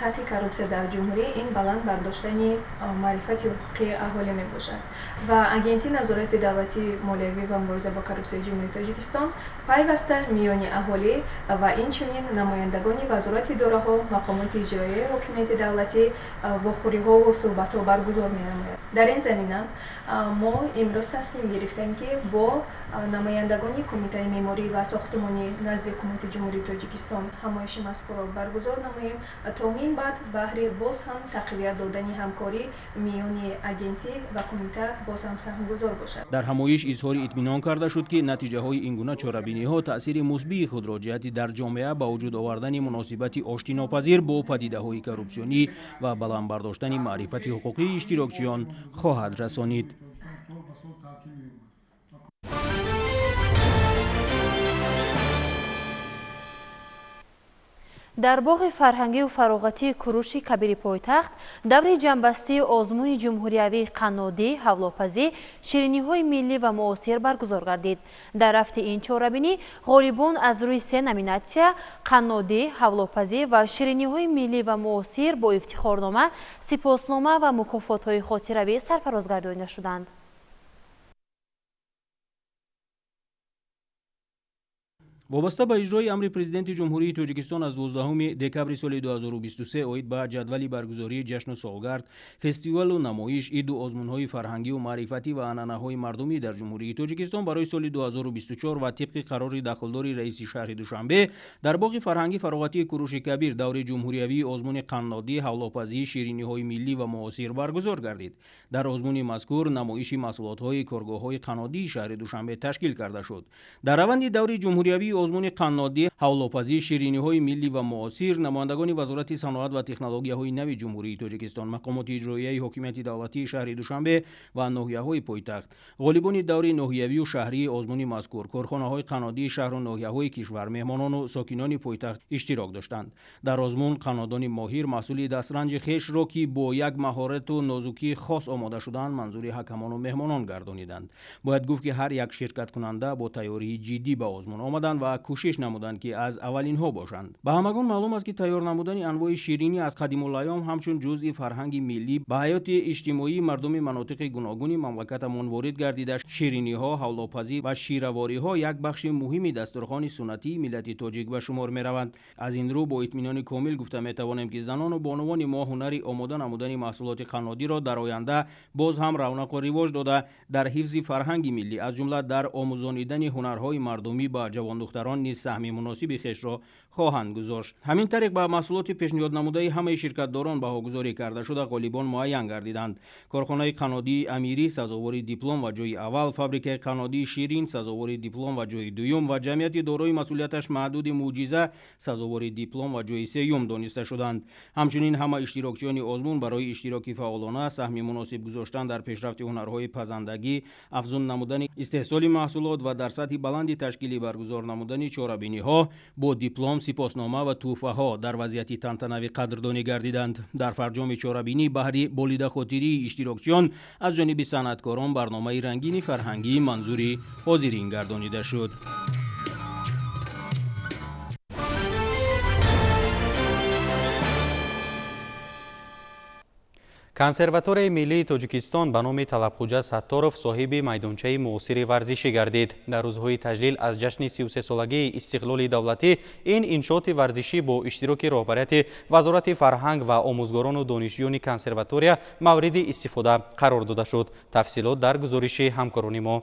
сатҳи коррупсия дар ҷумҳурӣ ин баланд бардоштани маърифати ҳуқуқии аҳолӣ мебошад ва Агентии назорати давлатии молиявӣ ва мубориза бо коррупсияи Ҷумҳурии Тоҷикистон пайваста миёни аҳолӣ ва инчунин намояндагони вазорати идораҳо, мақомоти иҷроияи ҳокимияти давлатӣ вохӯриҳову суҳбатҳо баргузор менамояд. Дар ин замина мо имрӯз тасмим гирифтем, ки бо намояндагони Кумитаи меъморӣ ва сохтмонӣ назди Ҳукумати Ҷумҳурии Тоҷикистон ҳамоиши мазкурро баргузор намоем, то мин баъд баҳри боз ҳам тақвият додани ҳамкорӣ миёни агентӣ ва кумита боз ҳам саҳмгузор бошад. Дар ҳамоиш изҳори итминон карда шуд, ки натиҷаҳои ин гуна чорабиниҳо таъсири мусбии худро ҷиҳати дар ҷомеа ба вуҷуд овардани муносибати оштинопазир бо падидаҳои коррупсионӣ ва баланд бардоштани маърифати ҳуқуқии иштирокчиён хоҳад расонид. Дар боғи фарҳангию фароғатии Куруши Кабири пойтахт даври ҷамъбастии озмуни ҷумҳуриявии қаннодӣ, ҳавлопазӣ, шириниҳои миллӣ ва муосир баргузор гардид. Дар рафти ин чорабинӣ ғолибон аз рӯи се номинатсия қаннодӣ, ҳавлопазӣ ва шириниҳои миллӣ ва муосир бо ифтихорнома, сипоснома ва мукофотҳои хотиравӣ сарфароз гардонида шуданд. Вобаста ба иҷрои амри Президенти Ҷумҳурии Тоҷикистон аз 12 декабри соли 2023 оид ба ҷадвали баргузории ҷашну солгард, фестивалу намоиш, иду озмунҳои фарҳангию маърифатӣ ва анъанаҳои мардумӣ дар Ҷумҳурии Тоҷикистон барои соли 2024 ва тибқи қарори дахлдори раиси шаҳри Душанбе дар боғи фарҳангӣ фароғатии Куруши Кабир даври ҷумҳуриявии озмуни қаннодӣ, ҳавлопазӣ, шириниҳои миллӣ ва муосир баргузор гардид. Дар озмуни мазкур намоиши маҳсулотҳои коргоҳҳои қаннодии шаҳри Душанбе ташкил карда шуд. Дар раванди даври ҷумҳуриявии озмуни қаннодӣ, ҳавлопазӣ, шириниҳои миллӣ ва муосир намояндагони Вазорати саноат ва технологияҳои нави Ҷумҳурии Тоҷикистон, мақомоти иҷроияи ҳокимияти давлатии шаҳри Душанбе ва ноҳияҳои пойтахт, ғолибони даври ноҳиявию шаҳрии озмуни мазкур, корхонаҳои қаннодии шаҳру ноҳияҳои кишвар, меҳмонону сокинони пойтахт иштирок доштанд. Дар озмун қаннодони моҳир маҳсули дастранҷи хешро, ки бо як маҳорату нозукии хос омода шудаанд, манзури ҳакамону меҳмонон гардониданд. Бояд гуфт, ки ҳар як ширкаткунанда бо тайёрии ҷиддӣ ба озмун омаданд ва кӯшиш намуданд, ки аз аввалинҳо бошанд. Ба ҳамагон маълум аст, ки тайёр намудани анвои ширинӣ аз қадимулайём ҳамчун ҷузъи фарҳанги миллӣ ба ҳаёти иҷтимоии мардуми манотиқи гуногуни мамлакатамон ворид гардида, шириниҳо, ҳавлопазӣ ва ширавориҳо як бахши муҳими дастурхони суннатии миллати тоҷик ба шумор мераванд. Аз ин рӯ бо итминони комил гуфта метавонем, ки занону бонувони мо ҳунари омода намудани маҳсулоти қаннодиро дар оянда боз ҳам равнақу ривоҷ дода, дар ҳифзи фарҳанги миллӣ, аз ҷумла дар омӯзонидани ҳунарҳои мардумӣ ба ҷавондухтарон Духтарон низ саҳми муносиби хешро хоҳанд гузошт. Ҳамин тариқ ба маҳсулоти пешниҳоднамудаи ҳамаи ширкатдорон баҳогузорӣ карда шуда, ғолибон муайян гардиданд. Корхонаи қаннодии Амирӣ сазовори диплом ва ҷойи аввал, фабрикаи қаннодии Ширин сазовори диплом ва ҷойи дуюм ва ҷамъияти дорои масъулияташ маҳдуди Мӯъҷиза сазовори диплом ва ҷойи сеюм дониста шуданд. Ҳамчунин ҳама иштирокчиёни озмун барои иштироки фаъолона, саҳми муносиб гузоштан дар пешрафти ҳунарҳои пазандагӣ, афзун намудани истеҳсоли маҳсулот ва дар сатҳи баланди ташкилӣ баргузор намудани чорабиниҳо бо диплом, сипоснома ва тӯҳфаҳо дар вазъияти тантанавӣ қадрдонӣ гардиданд. Дар фарҷоми чорабинӣ баҳри болидахотирии иштирокчиён аз ҷониби санъаткорон барномаи рангини фарҳангии манзури ҳозирин гардонида шуд. Консерваторияи миллии Тоҷикистон ба номи Талабхуҷа Сатторов соҳиби майдончаи муосири варзишӣ гардид. Дар рӯзҳои таҷлил аз ҷашни 33-солагии истиқлоли давлатӣ ин иншооти варзишӣ бо иштироки роҳбарияти Вазорати фарҳанг ва омӯзгорону донишҷӯёни консерватория мавриди истифода қарор дода шуд. Тафсилот дар гузориши ҳамкорони мо.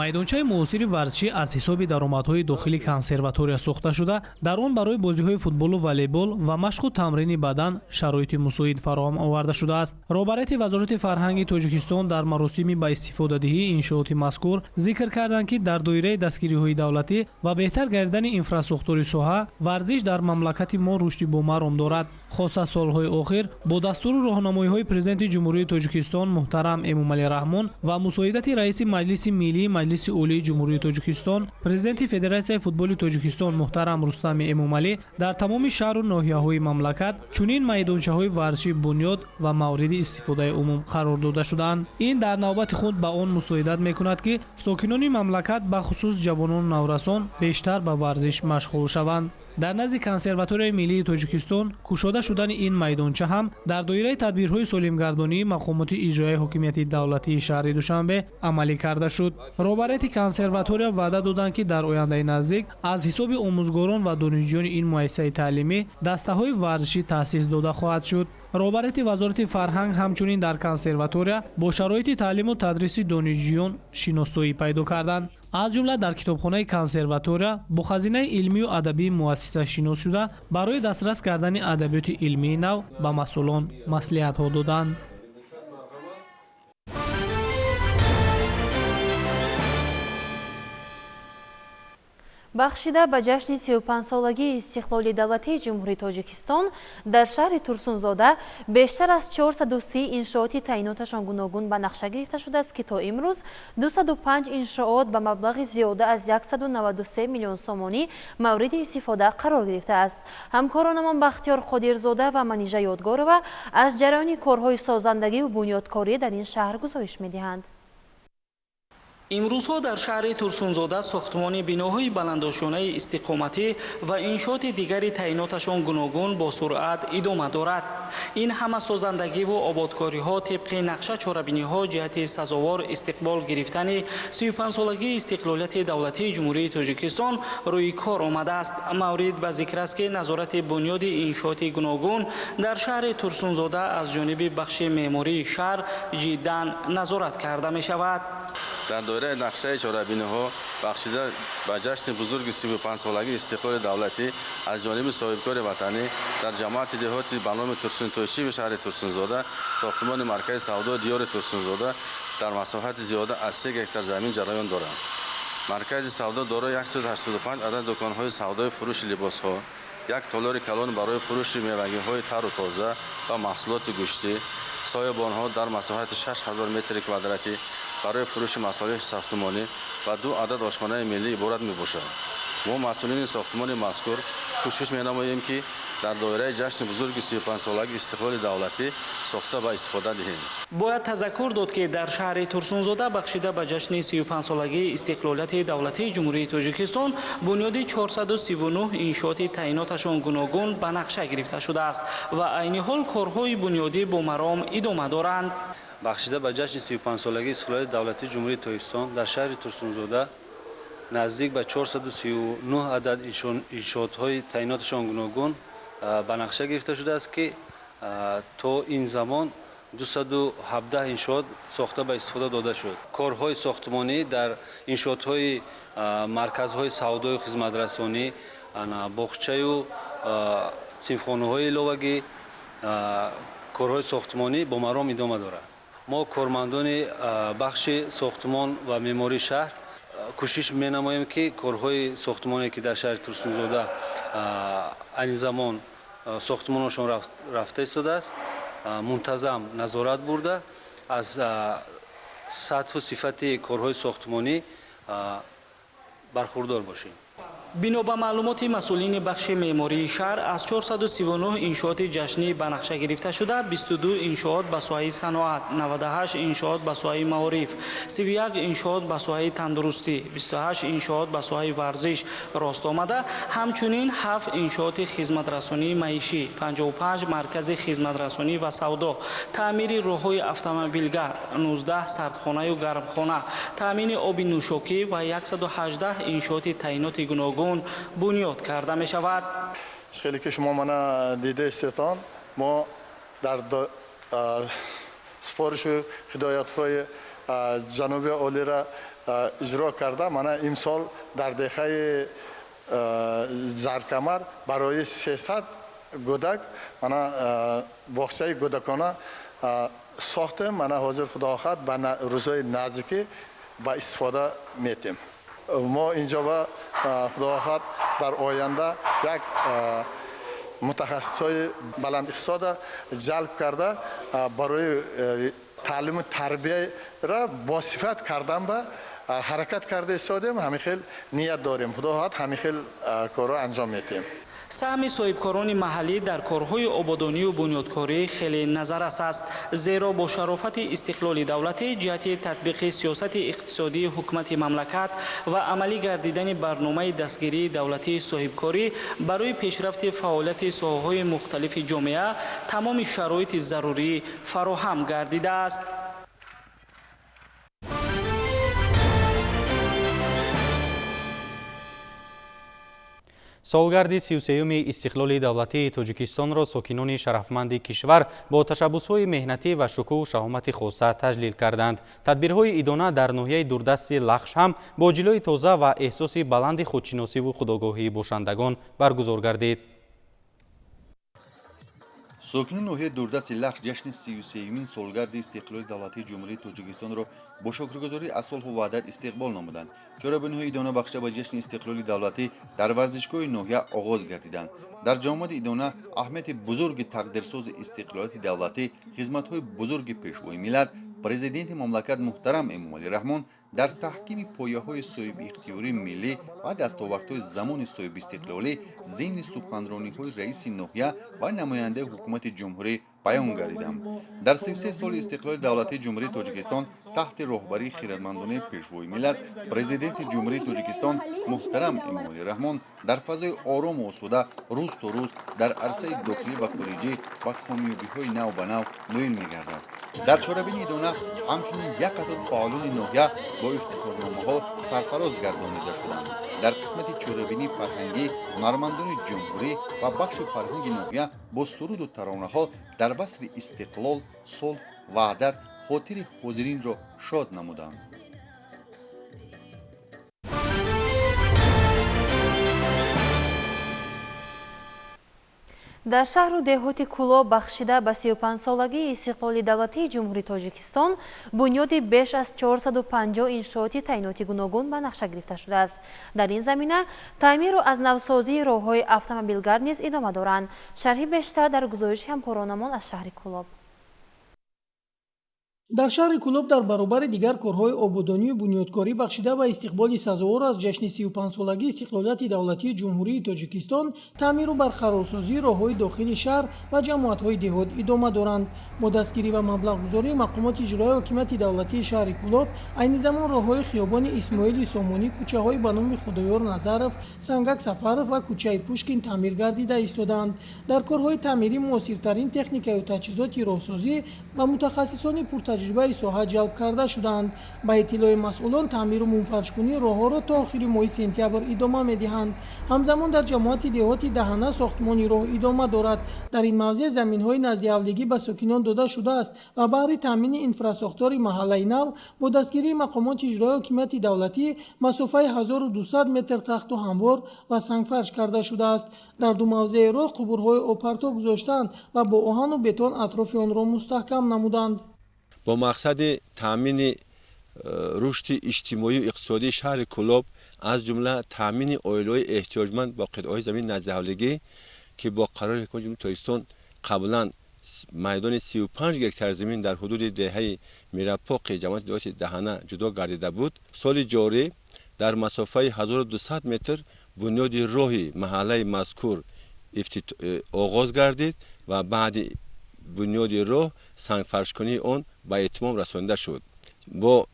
Майдончаи муосири варзишӣ аз ҳисоби даромадҳои дохили консерватория сохта шуда, дар он барои бозиҳои футболу волейбол ва машқу тамрини бадан шароити мусоид фароҳам оварда шудааст. Роҳбарияти Вазорати фарҳанги Тоҷикистон дар маросими ба истифодадиҳии иншооти мазкур зикр карданд, ки дар доираи дастгириҳои давлатӣ ва беҳтар гардидани инфрасохтори соҳа варзиш дар мамлакати мо рушди бомаром дорад. Хоса солҳои охир бо дастуру роҳнамоиҳои Президенти Ҷумҳурии Тоҷикистон муҳтарам Эмомалӣ Раҳмон ва мусоидати раиси Маҷлиси Миллии Маҷлиси Олии Ҷумҳурии Тоҷикистон, Президенти Федератсияи футболи Тоҷикистон муҳтарам Рустами Эмомалӣ дар тамоми шаҳру ноҳияҳои мамлакат чунин майдончаҳои варзишӣ бунёд ва мавриди истифодаи умум қарор дода шудаанд. Ин дар навбати худ ба он мусоидат мекунад, ки сокинони мамлакат, бахусус ҷавонону наврасон, бештар ба варзиш машғул шаванд. Дар назди Консерваторияи миллии Тоҷикистон кушода шудани ин майдонча ҳам дар доираи тадбирҳои солимгардонии мақомоти иҷроияи ҳокимияти давлатии шаҳри Душанбе амалӣ карда шуд. Роҳбарияти консерватория ваъда доданд, ки дар ояндаи наздик аз ҳисоби омӯзгорон ва донишҷӯёни ин муассисаи таълимӣ дастаҳои варзишӣ таъсис дода хоҳад шуд. Роҳбарияти Вазорати фарҳанг ҳамчунин дар консерватория бо шароити таълиму тадриси донишҷӯён шиносоӣ пайдо карданд. Аз ҷумла дар китобхонаи консерватория бо хазинаи илмию адабии муассиса шинос шуда, барои дастрас кардани адабиёти илмии нав ба масъулон маслиҳатҳо доданд. Бахшида ба ҷашни 35-солагии истиқлоли давлатии Ҷумҳурии Тоҷикистон дар шаҳри Турсунзода бештар аз 430 иншооти таъиноташон гуногун ба нақша гирифта шудааст, ки то имрӯз 205 иншоот ба маблағи зиёда аз 193 миллион сомонӣ мавриди истифода қарор гирифтааст. Ҳамкоронамон Бахтиёр Қодирзода ва Манижа Ёдгорова аз ҷараёни корҳои созандагиву бунёдкорӣ дар ин шаҳр гузориш медиҳанд. Имрӯзҳо дар шаҳри Турсунзода сохтмони биноҳои баландошёнаи истиқоматӣ ва иншооти дигари таъиноташон гуногун бо суръат идома дорад. Ин ҳама созандагиву ободкориҳо тибқи нақша чорабиниҳо ҷиҳати сазовор истиқбол гирифтани 35-солагии истиқлолияти давлатии Ҷумҳурии Тоҷикистон рӯи кор омадааст. Маврид ба зикр аст, ки назорати бунёди иншооти гуногун дар шаҳри Турсунзода аз ҷониби бахши меъмории шаҳр ҷиддан назорат карда мешавад. Дар доираи нақшаи чорабиниҳо бахшида ба ҷашни бузурги 35-солагии истиқлоли давлатӣ аз ҷониби соҳибкори ватанӣ дар ҷамоати деҳоти ба номи Турсунтойчиеви шаҳри Турсунзода сохтмони маркази савдои диёри Турсунзода дар масоҳати зиёда аз 3 гектар замин ҷараён дорад. Маркази савдо дорои 185 адад дуконҳои савдои фурӯши либосҳо, як толори калон барои фурӯши мевагиҳои тару тоза ва маҳсулоти гӯштӣ, соябонҳо дар масоҳати 6000 метри квадратӣ барои фурӯши масолеҳи сохтмонӣ ва 2 адад ошхонаи миллӣ иборат мебошад. Мо масъулини сохтмони мазкур кӯшиш менамоем, ки дар доираи ҷашни бузурги 35-солагии истиқлоли давлатӣ сохта ба истифода диҳем. Бояд тазаккур дод, ки дар шаҳри Турсунзода бахшида ба ҷашни 35-солагии истиқлолияти давлатии Ҷумҳурии Тоҷикистон бунёди 439 иншооти таъиноташон гуногун ба нақша гирифта шудааст ва айни ҳол корҳои бунёдӣ бо маром идома доранд. Бахшида ба ҷашни 35-солагии истиқлолияти давлатии Ҷумҳурии Тоҷикистон дар шаҳри Турсунзода наздик ба 439 адад иншоотҳои таъиноташон гуногун ба нақша гирифта шудааст, ки то ин замон 217 иншоот сохта ба истифода дода шуд. Корҳои сохтмонӣ дар иншоотҳои марказҳои савдою хизматрасонӣ, боғчаю синфхонаҳои иловагӣ корҳои сохтмонӣ бо маром идома дорад. Мо кормандони бахши сохтмон ва меъмории шаҳр кӯшиш менамоем, ки корҳои сохтмоне, ки дар шаҳри Турсунзода айни замон сохтмонашон рафта истодааст, мунтазам назорат бурда, аз сатҳу сифати корҳои сохтмонӣ бархурдор бошем. Бино ба маълумоти масъулини бахши меъмории шаҳр, аз 439 иншооти ҷашнӣ ба нақша гирифта шуда, 22 иншоот ба соҳаи саноат, 98 иншоот ба соҳаи маориф, 31 иншоот ба соҳаи тандурустӣ, 28 иншоот ба соҳаи варзиш рост омада, ҳамчунин 7 иншооти хизматрасонии маишӣ, 55 маркази хизматрасонӣ ва савдо, таъмири роҳҳои автомобилгард, 19 сардхонаю гармхона, таъмини оби нӯшокӣ ва 118 иншооти таъиноти гуногун бунёд карда мешавад. Хеле ки шумо мана дида истетон, мо дар супоришу ҳидоятҳои ҷануби олиро иҷро карда, мана имсол дар деҳаи Заркамар барои 300 гӯдак мана боғчаи гӯдакона сохтем. Мана ҳозир худо хоҳад ба рӯзҳои наздикӣ ба истифода метем. Мо инҷо ба худо хоҳад дар оянда як мутахассисҳои баландиқтисода ҷалб карда, барои таълиму тарбияро босифат кардан ба ҳаракат карда истодем. Ҳамин хел ният дорем, худо хоҳад ҳамин хел корро анҷом медиҳем. Саҳми соҳибкорони маҳаллӣ дар корҳои ободонию бунёдкорӣ хеле назаррас аст, зеро бо шарофати истиқлоли давлатӣ ҷиҳати татбиқи сиёсати иқтисодии ҳукумати мамлакат ва амалӣ гардидани барномаи дастгирии давлатии соҳибкорӣ барои пешрафти фаъолияти соҳаҳои мухталифи ҷомеа тамоми шароити зарурӣ фароҳам гардидааст. Солгарди 33-юми истиқлоли давлатии Тоҷикистонро сокинони шарафманди кишвар бо ташаббусҳои меҳнатӣ ва шукӯҳу шаҳомати хоса таҷлил карданд. Тадбирҳои идона дар ноҳияи дурдасти Лахш ҳам бо ҷилои тоза ва эҳсоси баланди худшиносиву худогоҳии бошандагон баргузор гардид. Сокинони ноҳияи дурдасти Лахш ҷашни 33-юмин солгарди истиқлоли давлатии Ҷумҳурии Тоҷикистонро бо шукргузорӣ аз сулҳу ваҳдат истиқбол намуданд. Чорабиниҳои идона бахшида ба ҷашни истиқлоли давлатӣ дар варзишгоҳи ноҳия оғоз гардиданд. Дар ҷамоати идона аҳамияти бузурги тақдирсози истиқлолияти давлатӣ, хизматҳои бузурги пешвои миллат, президенти мамлакат муҳтарам Эмомалӣ Раҳмон дар таҳкими пояҳои соҳибихтиёрии миллӣ ва дастовардҳои замони соҳибистиқлолӣ зимни суханрониҳои раиси ноҳия ва намояндаи ҳукумати ҷумҳурӣ баён гардиданд. Дар 33 соли истиқлоли давлатии Ҷумҳурии Тоҷикистон таҳти роҳбарии хиратмандонаи пешвои миллат, президенти Ҷумҳурии Тоҷикистон муҳтарам Эмомалӣ Раҳмон дар фазои орому осуда рӯз то рӯз дар арсаи дохилӣ ва хориҷӣ ба комёбиҳои нав ба нав ноил мегардад. Дар чорабини идона ҳамчунин як қатор фаъолони ноҳия бо ифтихорномаҳо сарфароз гардонида шуданд. Дар қисмати чорабинии фарҳангӣ ҳунармандони ҷумҳурӣ ва бахши фарҳанги ноҳия бо суруду таронаҳо дар васфи истиқлол, сулҳ, ваҳдат хотири ҳозиринро шод намуданд. Дар шаҳру деҳоти Кӯлоб бахшида ба 35-солагии истиқлоли давлатии Ҷумҳурии Тоҷикистон бунёди беш аз 450 иншооти таъиноти гуногун ба нақша гирифта шудааст. Дар ин замина таъмиру аз навсозии роҳҳои автомобилгард низ идома доранд. Шарҳи бештар дар гузориши ҳамкоронамон аз шаҳри Кӯлоб. Дар шаҳри Кӯлоб дар баробари дигар корҳои ободонию бунёдкорӣ бахшида ба истиқболи сазовор аз ҷашни 35-солагии истиқлолияти давлатии Ҷумҳурии Тоҷикистон таъмиру барқарорсозии роҳҳои дохили шаҳр ва ҷамоатҳои деҳот идома доранд. Бо дастгирӣ ва маблағгузории мақомоти иҷроияи ҳокимияти давлатии шаҳри Кӯлоб айни замон роҳҳои хиёбони Исмоили Сомонӣ, кӯчаҳои ба номи Худоёр Назаров, Сангак Сафаров ва кӯчаи Пушкин таъмир гардида истодаанд. Дар корҳои таъмирӣ муосиртарин техникаю таҷҳизоти роҳсозӣ ва мутахассисони соҳибтаҷрибаи соҳа ҷалб карда шудаанд. Ба иттилои масъулон, таъмиру мунфаршкунии роҳҳоро то охири моҳи сентябр идома медиҳанд. Ҳамзамон дар ҷамоати деҳоти Даҳана сохтмони роҳ идома дорад. Дар ин мавзеъ заминҳои наздиҳавлигӣ ба сокинон дода шудааст ва баҳри таъмини инфрасохтори маҳаллаи нав бо дастгирии мақомоти иҷроии ҳокимияти давлатӣ масофаи 1200 метр тахту ҳамвор ва сангфарш карда шудааст. Дар ду мавзеи роҳ қубурҳои обпартов гузоштанд ва бо оҳану бетон атрофи онро мустаҳкам намуданд. Бо мақсади таъмини рушди иҷтимоию иқтисодии шаҳри Кӯлоб, аз ҷумла таъмини оилаҳои эҳтиёҷманд бо қитъаҳои замини наздиҳавлигӣ, ки бо қарори ҳукумати Ҷумҳурии Тоҷикистон қаблан майдони 35 гектар замин дар ҳудуди деҳаи Мирапоқи ҷамоати деҳоти Даҳана ҷудо гардида буд, соли ҷорӣ дар масофаи 1200 метр бунёди роҳи маҳаллаи мазкур оғоз гардид ва баъди бунёди роҳ сангфаршкунии он ба итмом расонида шуд. Бо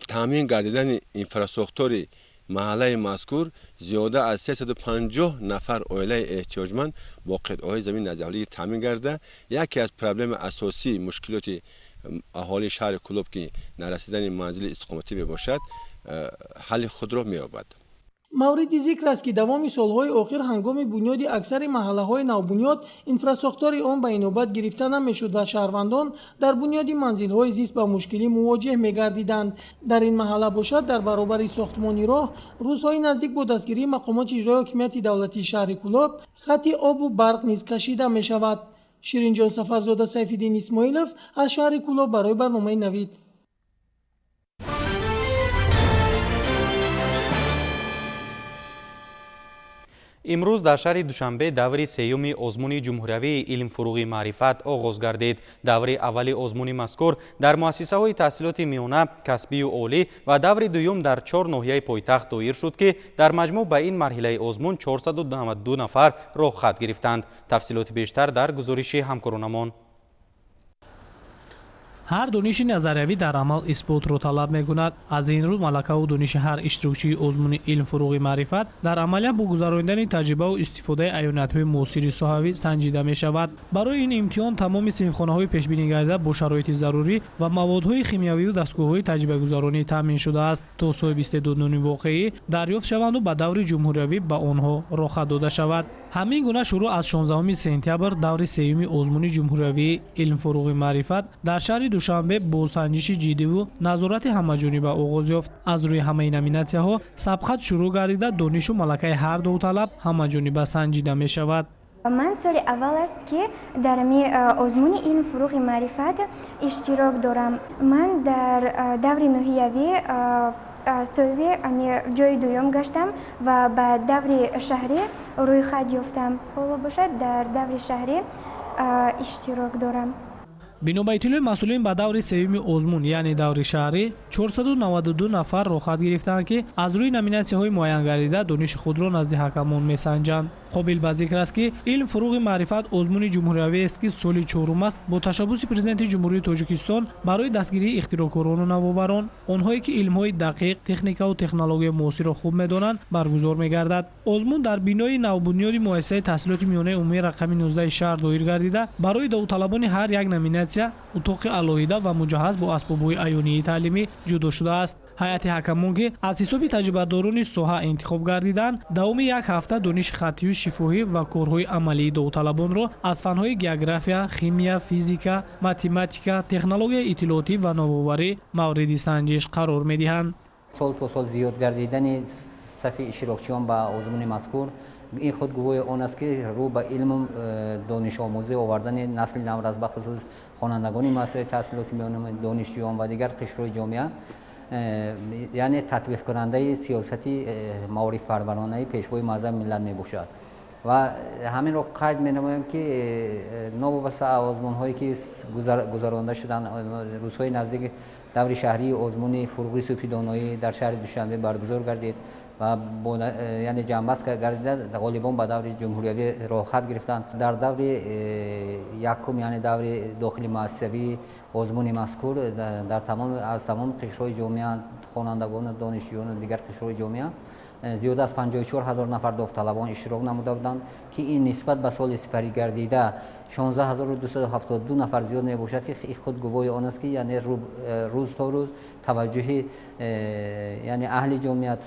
таъмин гардидани инфрасохтори маҳаллаи мазкур зиёда аз 350 нафар оилаи эҳтиёҷманд бо қитъаҳои замини наздиҳавлигӣ таъмин гардида, яке аз проблемаи асосии мушкилоти аҳолии шаҳри Кӯлоб, ки нарасидани манзили истиқоматӣ мебошад, ҳалли худро меёбад. Мавриди зикр аст, ки давоми солҳои охир ҳангоми бунёди аксари маҳаллаҳои навбунёд инфрасохтори он ба инобат гирифта намешуд ва шаҳрвандон дар бунёди манзилҳои зист ба мушкилӣ мувоҷеҳ мегардиданд. Дар ин маҳалла бошад, дар баробари сохтмони роҳ рӯзҳои наздик бо дастгирии мақомоти иҷроии ҳокимияти давлатии шаҳри Кӯлоб хати обу барқ низ кашида мешавад. Ширинҷон Сафарзода, Сайфиддин Исмоилов аз шаҳри Кӯлоб барои барномаи Навид. Имрӯз дар шаҳри Душанбе даври сеюми озмуни ҷумҳуриявии илмфуруғи маърифат оғоз гардид. Даври аввали озмуни мазкур дар муассисаҳои таҳсилоти миёна, касбию олӣ ва даври дуюм дар 4 ноҳияи пойтахт доир шуд, ки дар маҷмӯъ ба ин марҳилаи озмун 492 нафар роҳхат гирифтанд. Тафсилоти бештар дар гузориши ҳамкоронамон. Ҳар дониши назариявӣ дар амал исботро талаб мекунад. Аз ин рӯ малакаву дониши ҳар иштирокчии озмуни илм фуруғи маърифат дар амалия бо гузаронидани таҷрибаву истифодаи аёниятҳои муосири соҳавӣ санҷида мешавад. Барои ин имтиҳон тамоми синфхонаҳои пешбинигардида бо шароити зарурӣ ва маводҳои химиявию дастгоҳҳои таҷрибагузаронӣ таъмин шудааст, то соҳиби истеъдоднони воқеӣ дарёфт шаванду ба даври ҷумҳуриявӣ ба онҳо роҳхат дода шавад. Ҳамин гуна шурӯъ аз 16 сентябр даври сеюми озмуни ҷумҳуриявии илм фуруғи маърифат дар шаҳри Душанбе бо санҷиши ҷиддиву назорати ҳамаҷониба оғоз ёфт. Аз рӯи ҳамаи номинатсияҳо сабқат шурӯъ гардида, донишу малакаи ҳар довталаб ҳамаҷониба санҷида мешавад. Ман соли аввал аст, ки дар озмуни илм фуруғи маърифат иштирок дорам. Ман дар даври ноҳиявӣ соҳиби ҷои дуюм гаштам ва ба даври шаҳрӣ рӯйхат ёфтам. Ҳоло бошад, дар даври шаҳрӣ иштирок дорам. Бино ба иттилои масъулин, ба даври сеюми озмун, яъне даври шаҳрӣ, 492 нафар роҳхат гирифтаанд, ки аз рӯи номинатсияҳои муайянгардида дониши худро назди ҳакамон месанҷанд. Қобил ба зикр аст, ки илм фуруғи маърифат озмуни ҷумҳуриявиест, ки соли чорум аст бо ташаббуси президенти Ҷумҳурии Тоҷикистон барои дастгирии ихтироъкорону навоварон, онҳое ки илмҳои дақиқ, техникаву технологияи муосирро хуб медонанд, баргузор мегардад. Озмун дар бинои навбунёди муассисаи таҳсилоти миёнаи умумии рақами 19 шаҳр доир гардида, барои довталабони ҳар як номинатсия утоқи алоҳида ва муҷаҳҳаз бо асбобҳои аёнии таълимӣ ҷудо шудааст. Ҳайати ҳакамон, ки аз ҳисоби таҷрибадорони соҳа интихоб гардиданд, давоми як ҳафта дониши хаттию шифоҳӣ ва корҳои амалии довталабонро аз фанҳои география, химия, физика, математика, технологияи иттилоотӣ ва навоварӣ мавриди санҷиш қарор медиҳанд. Сол то сол зиёд гардидани сафи иштирокчиён ба озмуни мазкур ин худ гувоҳи он аст, ки рӯ ба илму донишомӯзӣ овардани насли наврас, бахусус хонандагони муассисаи таҳсилоти миёна, донишҷӯён ва дигар қишрҳои ҷомеа, яъне татбиқкунандаи сиёсати маорифпарваронаи пешвои муаззами миллат мебошад. Ва ҳаминро қайд менамоем, ки новобаста аз озмунҳое ки гузаронда шуданд, рӯзҳои наздик даври шаҳрии озмуни фуруғи субҳи доноӣ дар шаҳри Душанбе баргузор гардид ва яъне ҷамъбаст гардида, ғолибон ба даври ҷумҳуриявӣ роҳхат гирифтанд. Дар даври якум, яъне даври дохили муассисавии озмуни мазкур, дар тамом аз тамоми қишрҳои ҷомеа, хонандагону донишҷӯёну дигар қишрҳои ҷомеа зиёда аз 54 ҳазор нафар довталабон иштирок намуда буданд, ки ин нисбат ба соли сипарӣ гардида 16272 нафар зиёд мебошад, ки худ гувоҳи он аст, ки яъне рӯз то рӯз таваҷҷӯҳи яъне аҳли ҷомеа,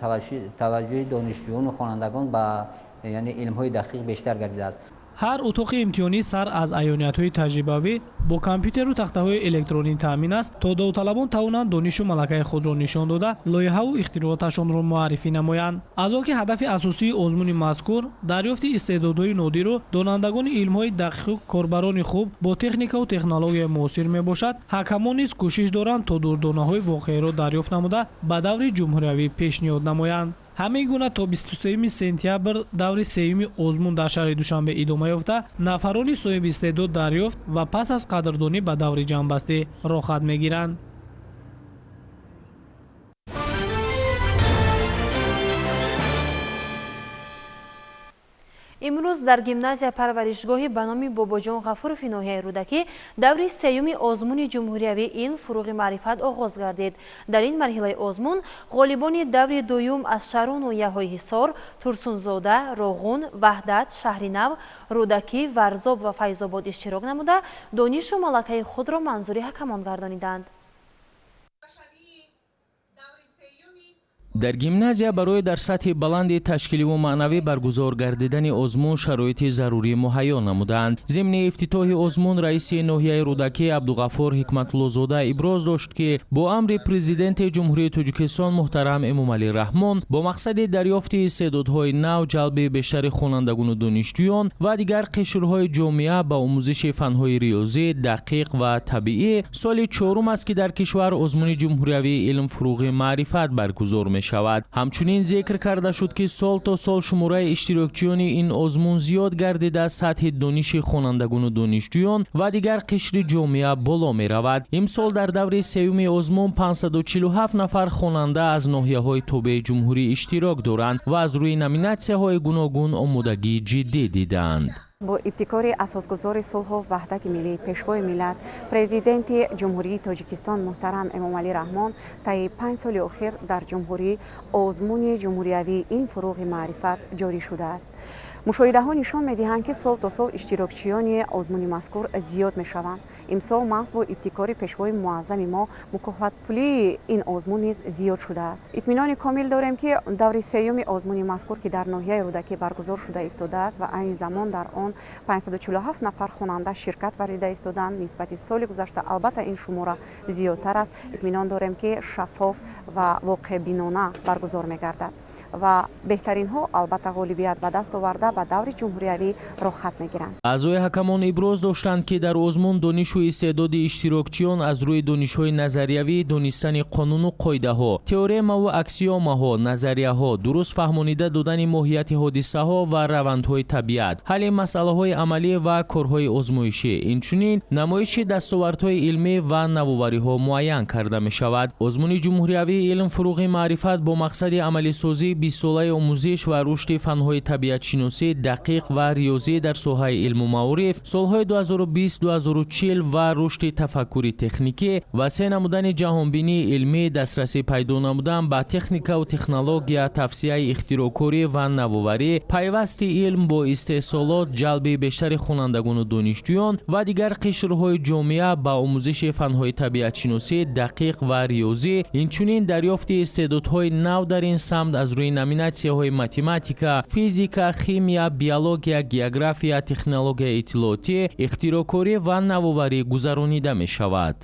таваҷҷӯҳи донишҷӯёну хонандагон ба яъне илмҳои дақиқ бештар гардидааст. Ҳар утоқи имтиҳонӣ сар аз аёниятҳои таҷрибавӣ бо компютеру тахтаҳои электронӣ таъмин аст, то довталабон тавонанд донишу малакаи худро нишон дода, лоиҳаву ихтирооташонро муаррифӣ намоянд. Аз он ки ҳадафи асосии озмуни мазкур дарёфти истеъдодҳои нодиру донандагони илмҳои дақиқу корбарони хуб бо техникаву технологияи муосир мебошад, ҳакамон низ кӯшиш доранд, то дурдонаҳои воқеиро дарёфт намуда, ба даври ҷумҳуриявӣ пешниҳод намоянд. Ҳамин гуна то 23 сентябр даври сеюми озмун дар шаҳри Душанбе идома ёфта, нафарони соҳиби истеъдод дарёфт ва пас аз қадрдонӣ ба даври ҷамъбастӣ роҳхат мегиранд. Имрӯз дар гимназия парваришгоҳи ба номи Бобоҷон Ғафурови ноҳияи Рӯдакӣ даври сеюми озмуни ҷумҳуриявии илм фуруғи маърифат оғоз гардид. Дар ин марҳилаи озмун ғолибони даври дуюм аз шаҳру ноҳияҳои Ҳисор, Турсунзода, Роғун, Ваҳдат, Шаҳринав, Рӯдакӣ, Варзоб ва Файзобод иштирок намуда, донишу малакаи худро манзури ҳакамон гардониданд. Дар гимназия барои дар сатҳи баланди ташкиливу маънавӣ баргузор гардидани озмун шароити зарурӣ муҳайё намуданд. Зимни ифтитоҳи озмун раиси ноҳияи Рӯдакӣ Абдуғаффор Ҳикматуллозода иброз дошт, ки бо амри Президенти Ҷумҳурии Тоҷикистон муҳтарам Эмомалӣ Раҳмон бо мақсади дарёфти истеъдодҳои нав, ҷалби бештари хонандагону донишҷӯён ва дигар қишрҳои ҷомеа ба омӯзиши фанҳои риёзӣ, дақиқ ва табиӣ соли чорум аст, ки дар кишвар озмуни ҷумҳуриявии илм фуруғи маърифат баргузор мешавад. Ҳамчунин зикр карда шуд, ки сол то сол шумораи иштирокчиёни ин озмун зиёд гардида, сатҳи дониши хонандагону донишҷӯён ва дигар қишри ҷомеа боло меравад. Имсол дар даври сеюми озмун 547 нафар хонанда аз ноҳияҳои тобеи ҷумҳурӣ иштирок доранд ва аз рӯи номинатсияҳои гуногун омодагии ҷиддӣ диданд. Бо ибтикори асосгузори сулҳу ваҳдати миллӣ, Пешвои миллат, Президенти Ҷумҳурии Тоҷикистон муҳтарам Эмомалӣ Раҳмон таи 5 соли охир дар ҷумҳурӣ озмуни ҷумҳуриявии илм фуруғи маърифат ҷорӣ шудааст. Мушоҳидаҳо нишон медиҳанд, ки сол то сол иштирокчиёни озмуни мазкур зиёд мешаванд. Имсол маҳз бо ибтикори Пешвои муаззами мо мукофотпулии ин озмун низ зиёд шудааст. Итминони комил дорем, ки даври сеюми озмуни мазкур, ки дар ноҳияи Рӯдакӣ баргузор шуда истодааст ва айни замон дар он 547 нафар хонанда ширкат варзида истодаанд, нисбати соли гузашта албатта ин шумора зиёдтар аст. Итминон дорем, ки шаффоф ва воқеъбинона баргузор мегардад ва беҳтаринҳо албатта ғолибият ба даст оварда, ба даври ҷумҳуриявӣ роҳхат мегиранд. Аъзои ҳакамон иброз доштанд, ки дар озмун донишу истеъдоди иштирокчиён аз рӯи донишҳои назариявӣ, донистани қонуну қоидаҳо, теоремаву аксиомаҳо, назарияҳо, дуруст фаҳмонида додани моҳияти ҳодисаҳо ва равандҳои табиат, ҳалли масъалаҳои амалӣ ва корҳои озмоишӣ, инчунин намоиши дастовардҳои илмӣ ва навовариҳо муайян карда мешавад. Озмуни ҷумҳуриявии илм фуруғи маърифат бо мақсади амалисозии 20-солаи омӯзиш ва рушди фанҳои табиатшиносӣ, дақиқ ва риёзӣ дар соҳаи илму маориф солҳои 2020-2040 ва рушди тафаккури техникӣ, васеъ намудани ҷаҳонбинии илмӣ, дастрасӣ пайдо намудан ба техникаву технология, тавсияи ихтироъкорӣ ва навоварӣ, пайвасти илм бо истеҳсолот, ҷалби бештари хонандагону донишҷӯён ва дигар қишрҳои ҷомеа ба омӯзиши фанҳои табиатшиносӣ, дақиқ ва риёзӣ, инчунин дарёфти истеъдодҳои нав дар ин самт аз рӯи номинатсияҳои математика, физика, химия, биология, география, технологияи иттилоотӣ, ихтироъкорӣ ва навоварӣ гузаронида мешавад.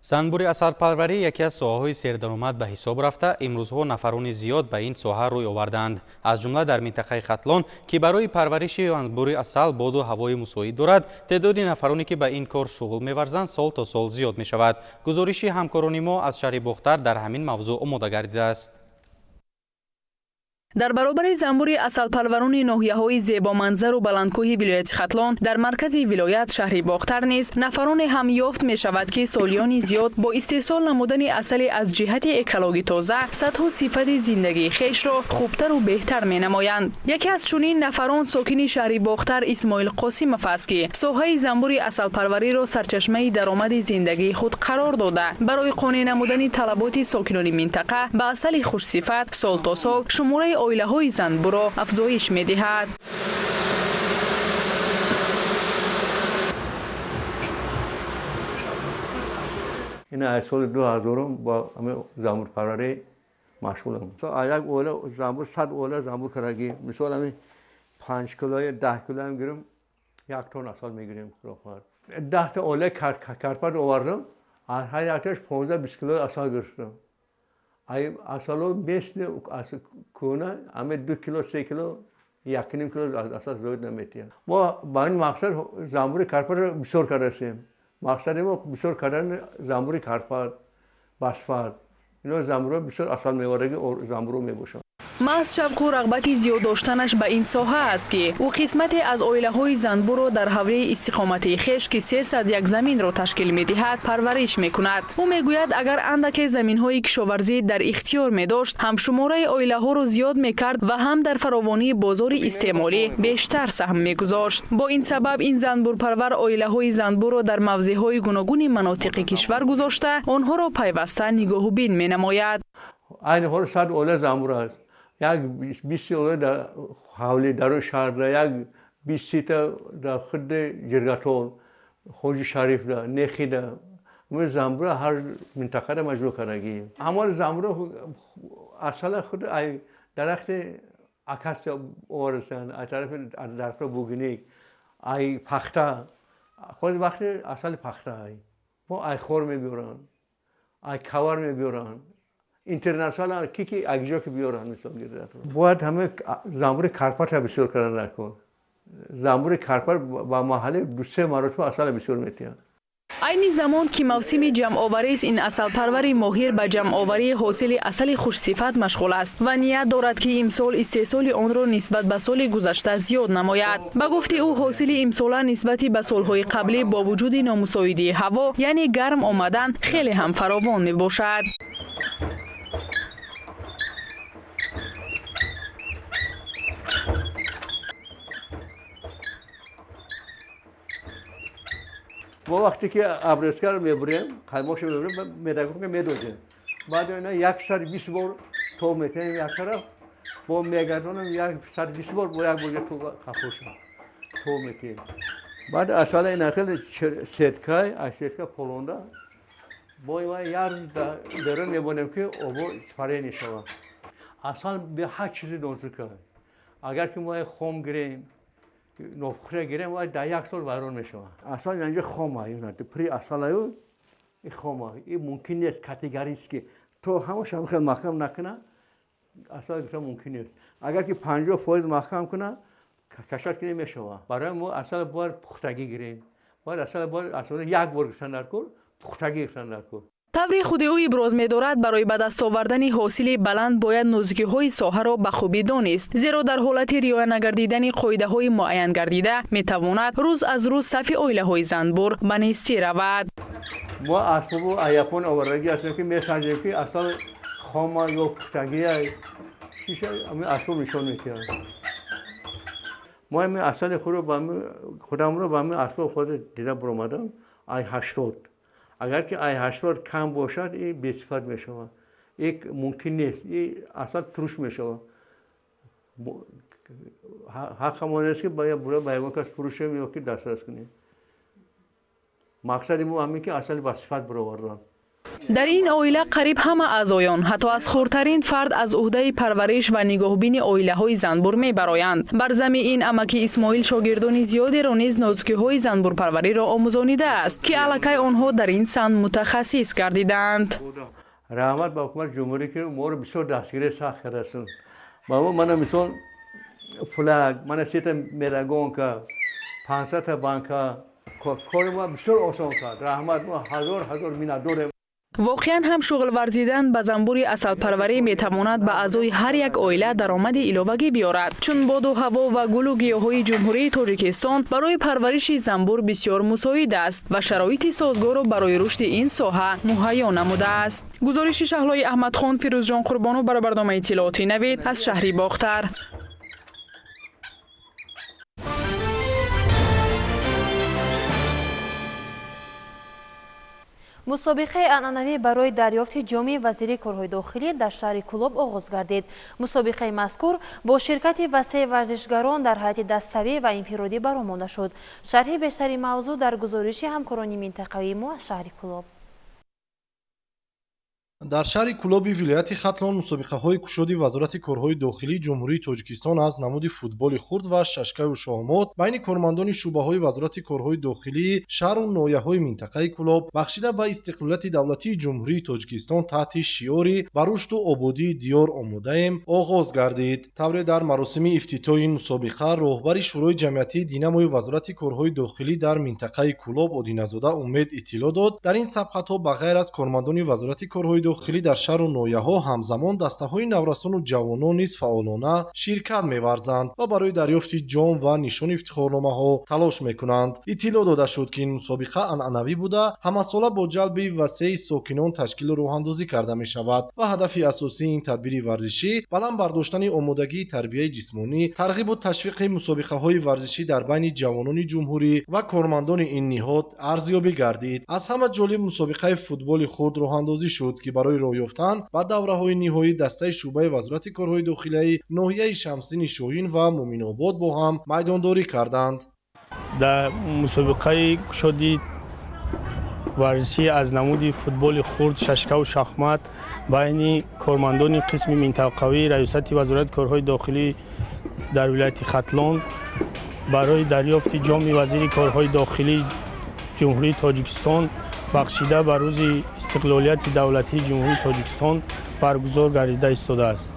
Занбури асалпарварӣ яке аз соҳаҳои сердаромад ба ҳисоб рафта, имрӯзҳо нафарони зиёд ба ин соҳа рӯй овардаанд. Аз ҷумла дар минтақаи Хатлон, ки барои парвариши занбури асал боду ҳавои мусоид дорад, теъдоди нафароне, ки ба ин кор шуғл меварзанд, сол то сол зиёд мешавад. Гузориши ҳамкорони мо аз шаҳри Бохтар дар ҳамин мавзӯъ омода гардидааст. Дар баробари занбури асалпарварони ноҳияҳои зебоманзару баландкӯҳи вилояти Хатлон, дар маркази вилоят шаҳри Бохтар низ нафароне ҳам ёфт мешавад, ки солиёни зиёд бо истеҳсол намудани асали аз ҷиҳати экологӣ тоза сатҳу сифати зиндагии хешро хубтару беҳтар менамоянд. Яке аз чунин нафарон сокини шаҳри Бохтар Исмоил Қосимов аст, ки соҳаи занбури асалпарвариро сарчашмаи даромади зиндагии худ қарор дода, барои қонеъ намудани талаботи сокинони минтақа ба асали хушсифат сол то сол шумораи оилаҳои занбурро афзоиш медиҳад. Ин аз соли 2000 бо занбурпарварӣ машғулам. Як оила занбур, 100 оила занбур карагӣ. Мисол, ҳамин 5 килои, 10 килоам гирем, 1 тонна асал мегирем. Худо хоҳад, 10 та оилаи карпат овардам, аз ҳар якташ 15-20 килои асал гирифтам. Асало местни кӯна ҳаме 2 кило, 3 кило, 1.5 кило асал зоид наметиҳад. Мо ба ин мақсад занбури карпатро бисёр кардастем. Мақсади мо бисёр кардани занбури карпат, басфат. Ино занбурҳо бисёр асал мевараги занбурҳо мебошанд. Маҳз шавқу рағбати зиёд доштанаш ба ин соҳа аст, ки ӯ қисмате аз оилаҳои занбурро дар ҳавлии истиқоматии хеш, ки 301 заминро ташкил медиҳад, парвариш мекунад. Ӯ мегӯяд, агар андаке заминҳои кишоварзӣ дар ихтиёр медошт, ҳам шумораи оилаҳоро зиёд мекард ва ҳам дар фаровонии бозори истеъмолӣ бештар саҳм мегузошт. Бо ин сабаб ин занбурпарвар оилаҳои занбурро дар мавзеъҳои гуногуни манотиқи кишвар гузошта, онҳоро пайваста нигоҳубин менамояд. Айни ҳол 100 оила занбур аст. Як 20 оила дар ҳавли дарои шаҳр, як 20 та дар худи Ҷиргатол, Хоҷи Шарифда, Нехида. Занбура ҳар минтақада маҷбур кардагӣ. Ҳамон занбура асала худ ай дарахти акатсия овардастанд, ай тарафи дарахти бугиник, ай пахта. Худ вақти асали пахта ай мо ай хор мебиёранд, ай кавар мебиёранд, интернационал ки акҷо ки биёранд. Мисол, бояд ҳама занбури карпатра бисёр кардан накун. Занбури карпат ба маҳалли ду-се маротиба асала бисёр метиҳад. Айни замон, ки мавсими ҷамъоварист, ин асалпарвари моҳир ба ҷамъоварии ҳосили асали хушсифат машғул аст ва ният дорад, ки имсол истеҳсоли онро нисбат ба соли гузашта зиёд намояд. Ба гуфти ӯ, ҳосили имсола нисбати ба солҳои қаблӣ бо вуҷуди номусоидии ҳаво, яъне гарм омадан, хеле ҳам фаровон мебошад. Мо вақте ки обрезкаро мебурем, қаймоқшо мебурем, медагонка медозем. Баъд ина 120 бор тоб метаҳем як тараф, бо мегардонем 120 бор, бо як бор қафоша тоб метиҳем. Баъд асала ина хеле сеткай, аз сетка полонда бо як рӯз берун мебонем, ки обо испарение шавад. Асал бе ҳар чизи нозука. Агар ки мо хом гирем, нопухта гирем, вай дар як сол вайрон мешавад. Асал инҷа хома, при асалаю и хома, и мумкин нест категорически. То ҳамаша хел маҳкам накуна, асал гирифтан мумкин нест. Агар ки 50% маҳкам куна, кашад ки намешавад. Барои мо асал бояд пухтагӣ гирем. Бояд асал бояд асал як бор гирифтан дар кор, пухтагӣ гирифтан дар кор. Тавре худи ӯ иброз медорад, барои ба даст овардани ҳосили баланд бояд нозукиҳои соҳаро ба хубӣ донист, зеро дар ҳолати риоя нагардидани қоидаҳои муайян гардида метавонад рӯз аз рӯз сафи оилаҳои занбур ба нестӣ равад. Мо асбобу аяпон овардагӣ ҳастем, ки месанҷем, ки асал хома ё пухтагия, чиша асбоб нишон медиҳад. Мо ҳамин асали худамро ба ҳамин асбоб худ дида баромадам, ай 80. Агар ки ай 80 кам бошад, и бесифат мешавад, и мумкин нест, и асал туруш мешавад. Ҳаққамон нест, ки ба ягон кас фурӯшем ё ки дастрас кунем. Мақсади мо ҳамин, ки асали басифат баровардан. Дар ин оила қариб ҳама аъзоён, ҳатто аз хурдтарин фард, аз уҳдаи парвариш ва нигоҳубини оилаҳои занбур мебароянд. Бар зами ин амаки Исмоил шогирдони зиёдеро низ нозукиҳои занбурпарвариро омӯзонидааст, ки аллакай онҳо дар ин сан мутахассис гардидаанд. Раҳмат ба ҳукумати ҷумҳурӣ, ки моро бисёр дастгирӣ сахт кардастанд. Ба мо мана мисол флаг, мана сета медагонка, 500 банка, кори мо бисёр осон кард. Раҳмат, мо ҳазор ҳазор миннатдорем. Воқеан ҳам шуғл варзидан ба занбури асалпарварӣ метавонад ба аъзои ҳар як оила даромади иловагӣ биёрад, чун боду ҳаво ва гулу гиёҳҳои Ҷумҳурии Тоҷикистон барои парвариши занбур бисёр мусоид аст ва шароити созгорро барои рушди ин соҳа муҳайё намудааст. Гузориши Шаҳлои Аҳмадхон, Фирӯзҷон Қурбонов барои барномаи иттилооти Навид аз шаҳри Бохтар. Мусобиқаи анъанавӣ барои дарёфти ҷоми вазири корҳои дохилӣ дар шаҳри Кӯлоб оғоз гардид. Мусобиқаи мазкур бо ширкати васеи варзишгарон дар ҳайати даставӣ ва инфиродӣ баромонда шуд. Шарҳи бештари мавзӯъ дар гузориши ҳамкорони минтақавии мо аз шаҳри Кӯлоб. Дар шаҳри Кӯлоби вилояти Хатлон мусобиқаҳои кушоди Вазорати корҳои дохилии Ҷумҳурии Тоҷикистон аз намуди футболи хурд ва шашкаю шоҳмот байни кормандони шӯъбаҳои Вазорати корҳои дохилии шаҳру ноҳияҳои минтақаи Кӯлоб бахшида ба истиқлолияти давлатии Ҷумҳурии Тоҷикистон таҳти шиори «Ба рушду ободии диёр омодаем» оғоз гардид. Тавре дар маросими ифтитоҳи ин мусобиқа роҳбари Шӯрои ҷамъиятии Динамои Вазорати корҳои дохилӣ дар минтақаи Кӯлоб Одиназода Умед иттилоъ дод, дар ин сабқатҳо ба ғайр аз кормандони Вазорати корҳои дохилӣ дар шаҳру ноҳияҳо ҳамзамон дастаҳои наврасону ҷавонон низ фаъолона ширкат меварзанд ва барои дарёфти ҷом ва нишони ифтихорномаҳо талош мекунанд. Иттилоъ дода шуд, ки ин мусобиқа анъанавӣ буда, ҳамасола бо ҷалби васеи сокинон ташкилу роҳандозӣ карда мешавад ва ҳадафи асосии ин тадбири варзишӣ баланд бардоштани омодагии тарбияи ҷисмонӣ, тарғибу ташвиқи мусобиқаҳои варзишӣ дар байни ҷавонони ҷумҳурӣ ва кормандони ин ниҳод арзёбӣ гардид. Аз ҳама ҷолиб мусобиқаи футболи хурд роҳандозӣ шуд, ки барои роҳ ёфтан ба давраҳои ниҳоӣ дастаи шӯъбаи Вазорати корҳои дохилияи ноҳияи Шамсиддини Шоҳин ва Муъминобод бо ҳам майдондорӣ карданд. Дар мусобиқаи кушоди варзишӣ аз намуди футболи хурд, шашкаву шахмат байни кормандони қисми минтақавии Раёсати Вазорати корҳои дохилӣ дар вилояти Хатлон барои дарёфти ҷоми вазири корҳои дохилии Ҷумҳурии Тоҷикистон бахшида ба рӯзи истиқлолияти давлатии Ҷумҳурии Тоҷикистон баргузор гардида истодааст.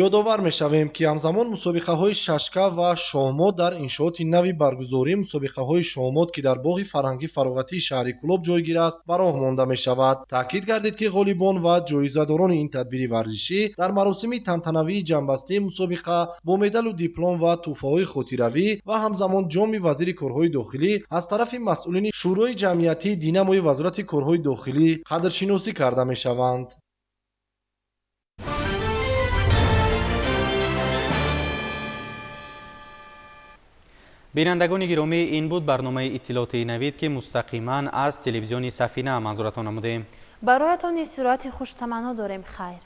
Ёдовар мешавем, ки ҳамзамон мусобиқаҳои шашка ва шоҳмот дар иншооти нави баргузории мусобиқаҳои шоҳмот, ки дар боғи фарҳангӣ фароғатии шаҳри Кӯлоб ҷойгир аст, ба роҳ монда мешавад. Таъкид гардид, ки ғолибон ва ҷоизадорони ин тадбири варзишӣ дар маросими тантанавии ҷамъбастии мусобиқа бо медалу диплом ва тӯҳфаҳои хотиравӣ ва ҳамзамон ҷоми вазири корҳои дохилӣ аз тарафи масъулини Шӯрои ҷамъиятии Динамои Вазорати корҳои дохилӣ қадршиносӣ карда мешаванд. Бинандагони гиромӣ, ин буд барномаи иттилооти Навид, ки мустақиман аз телевизиони Сафина манзуратон намудем. Бароятон истироҳати хуштаманно дорем. Хайр.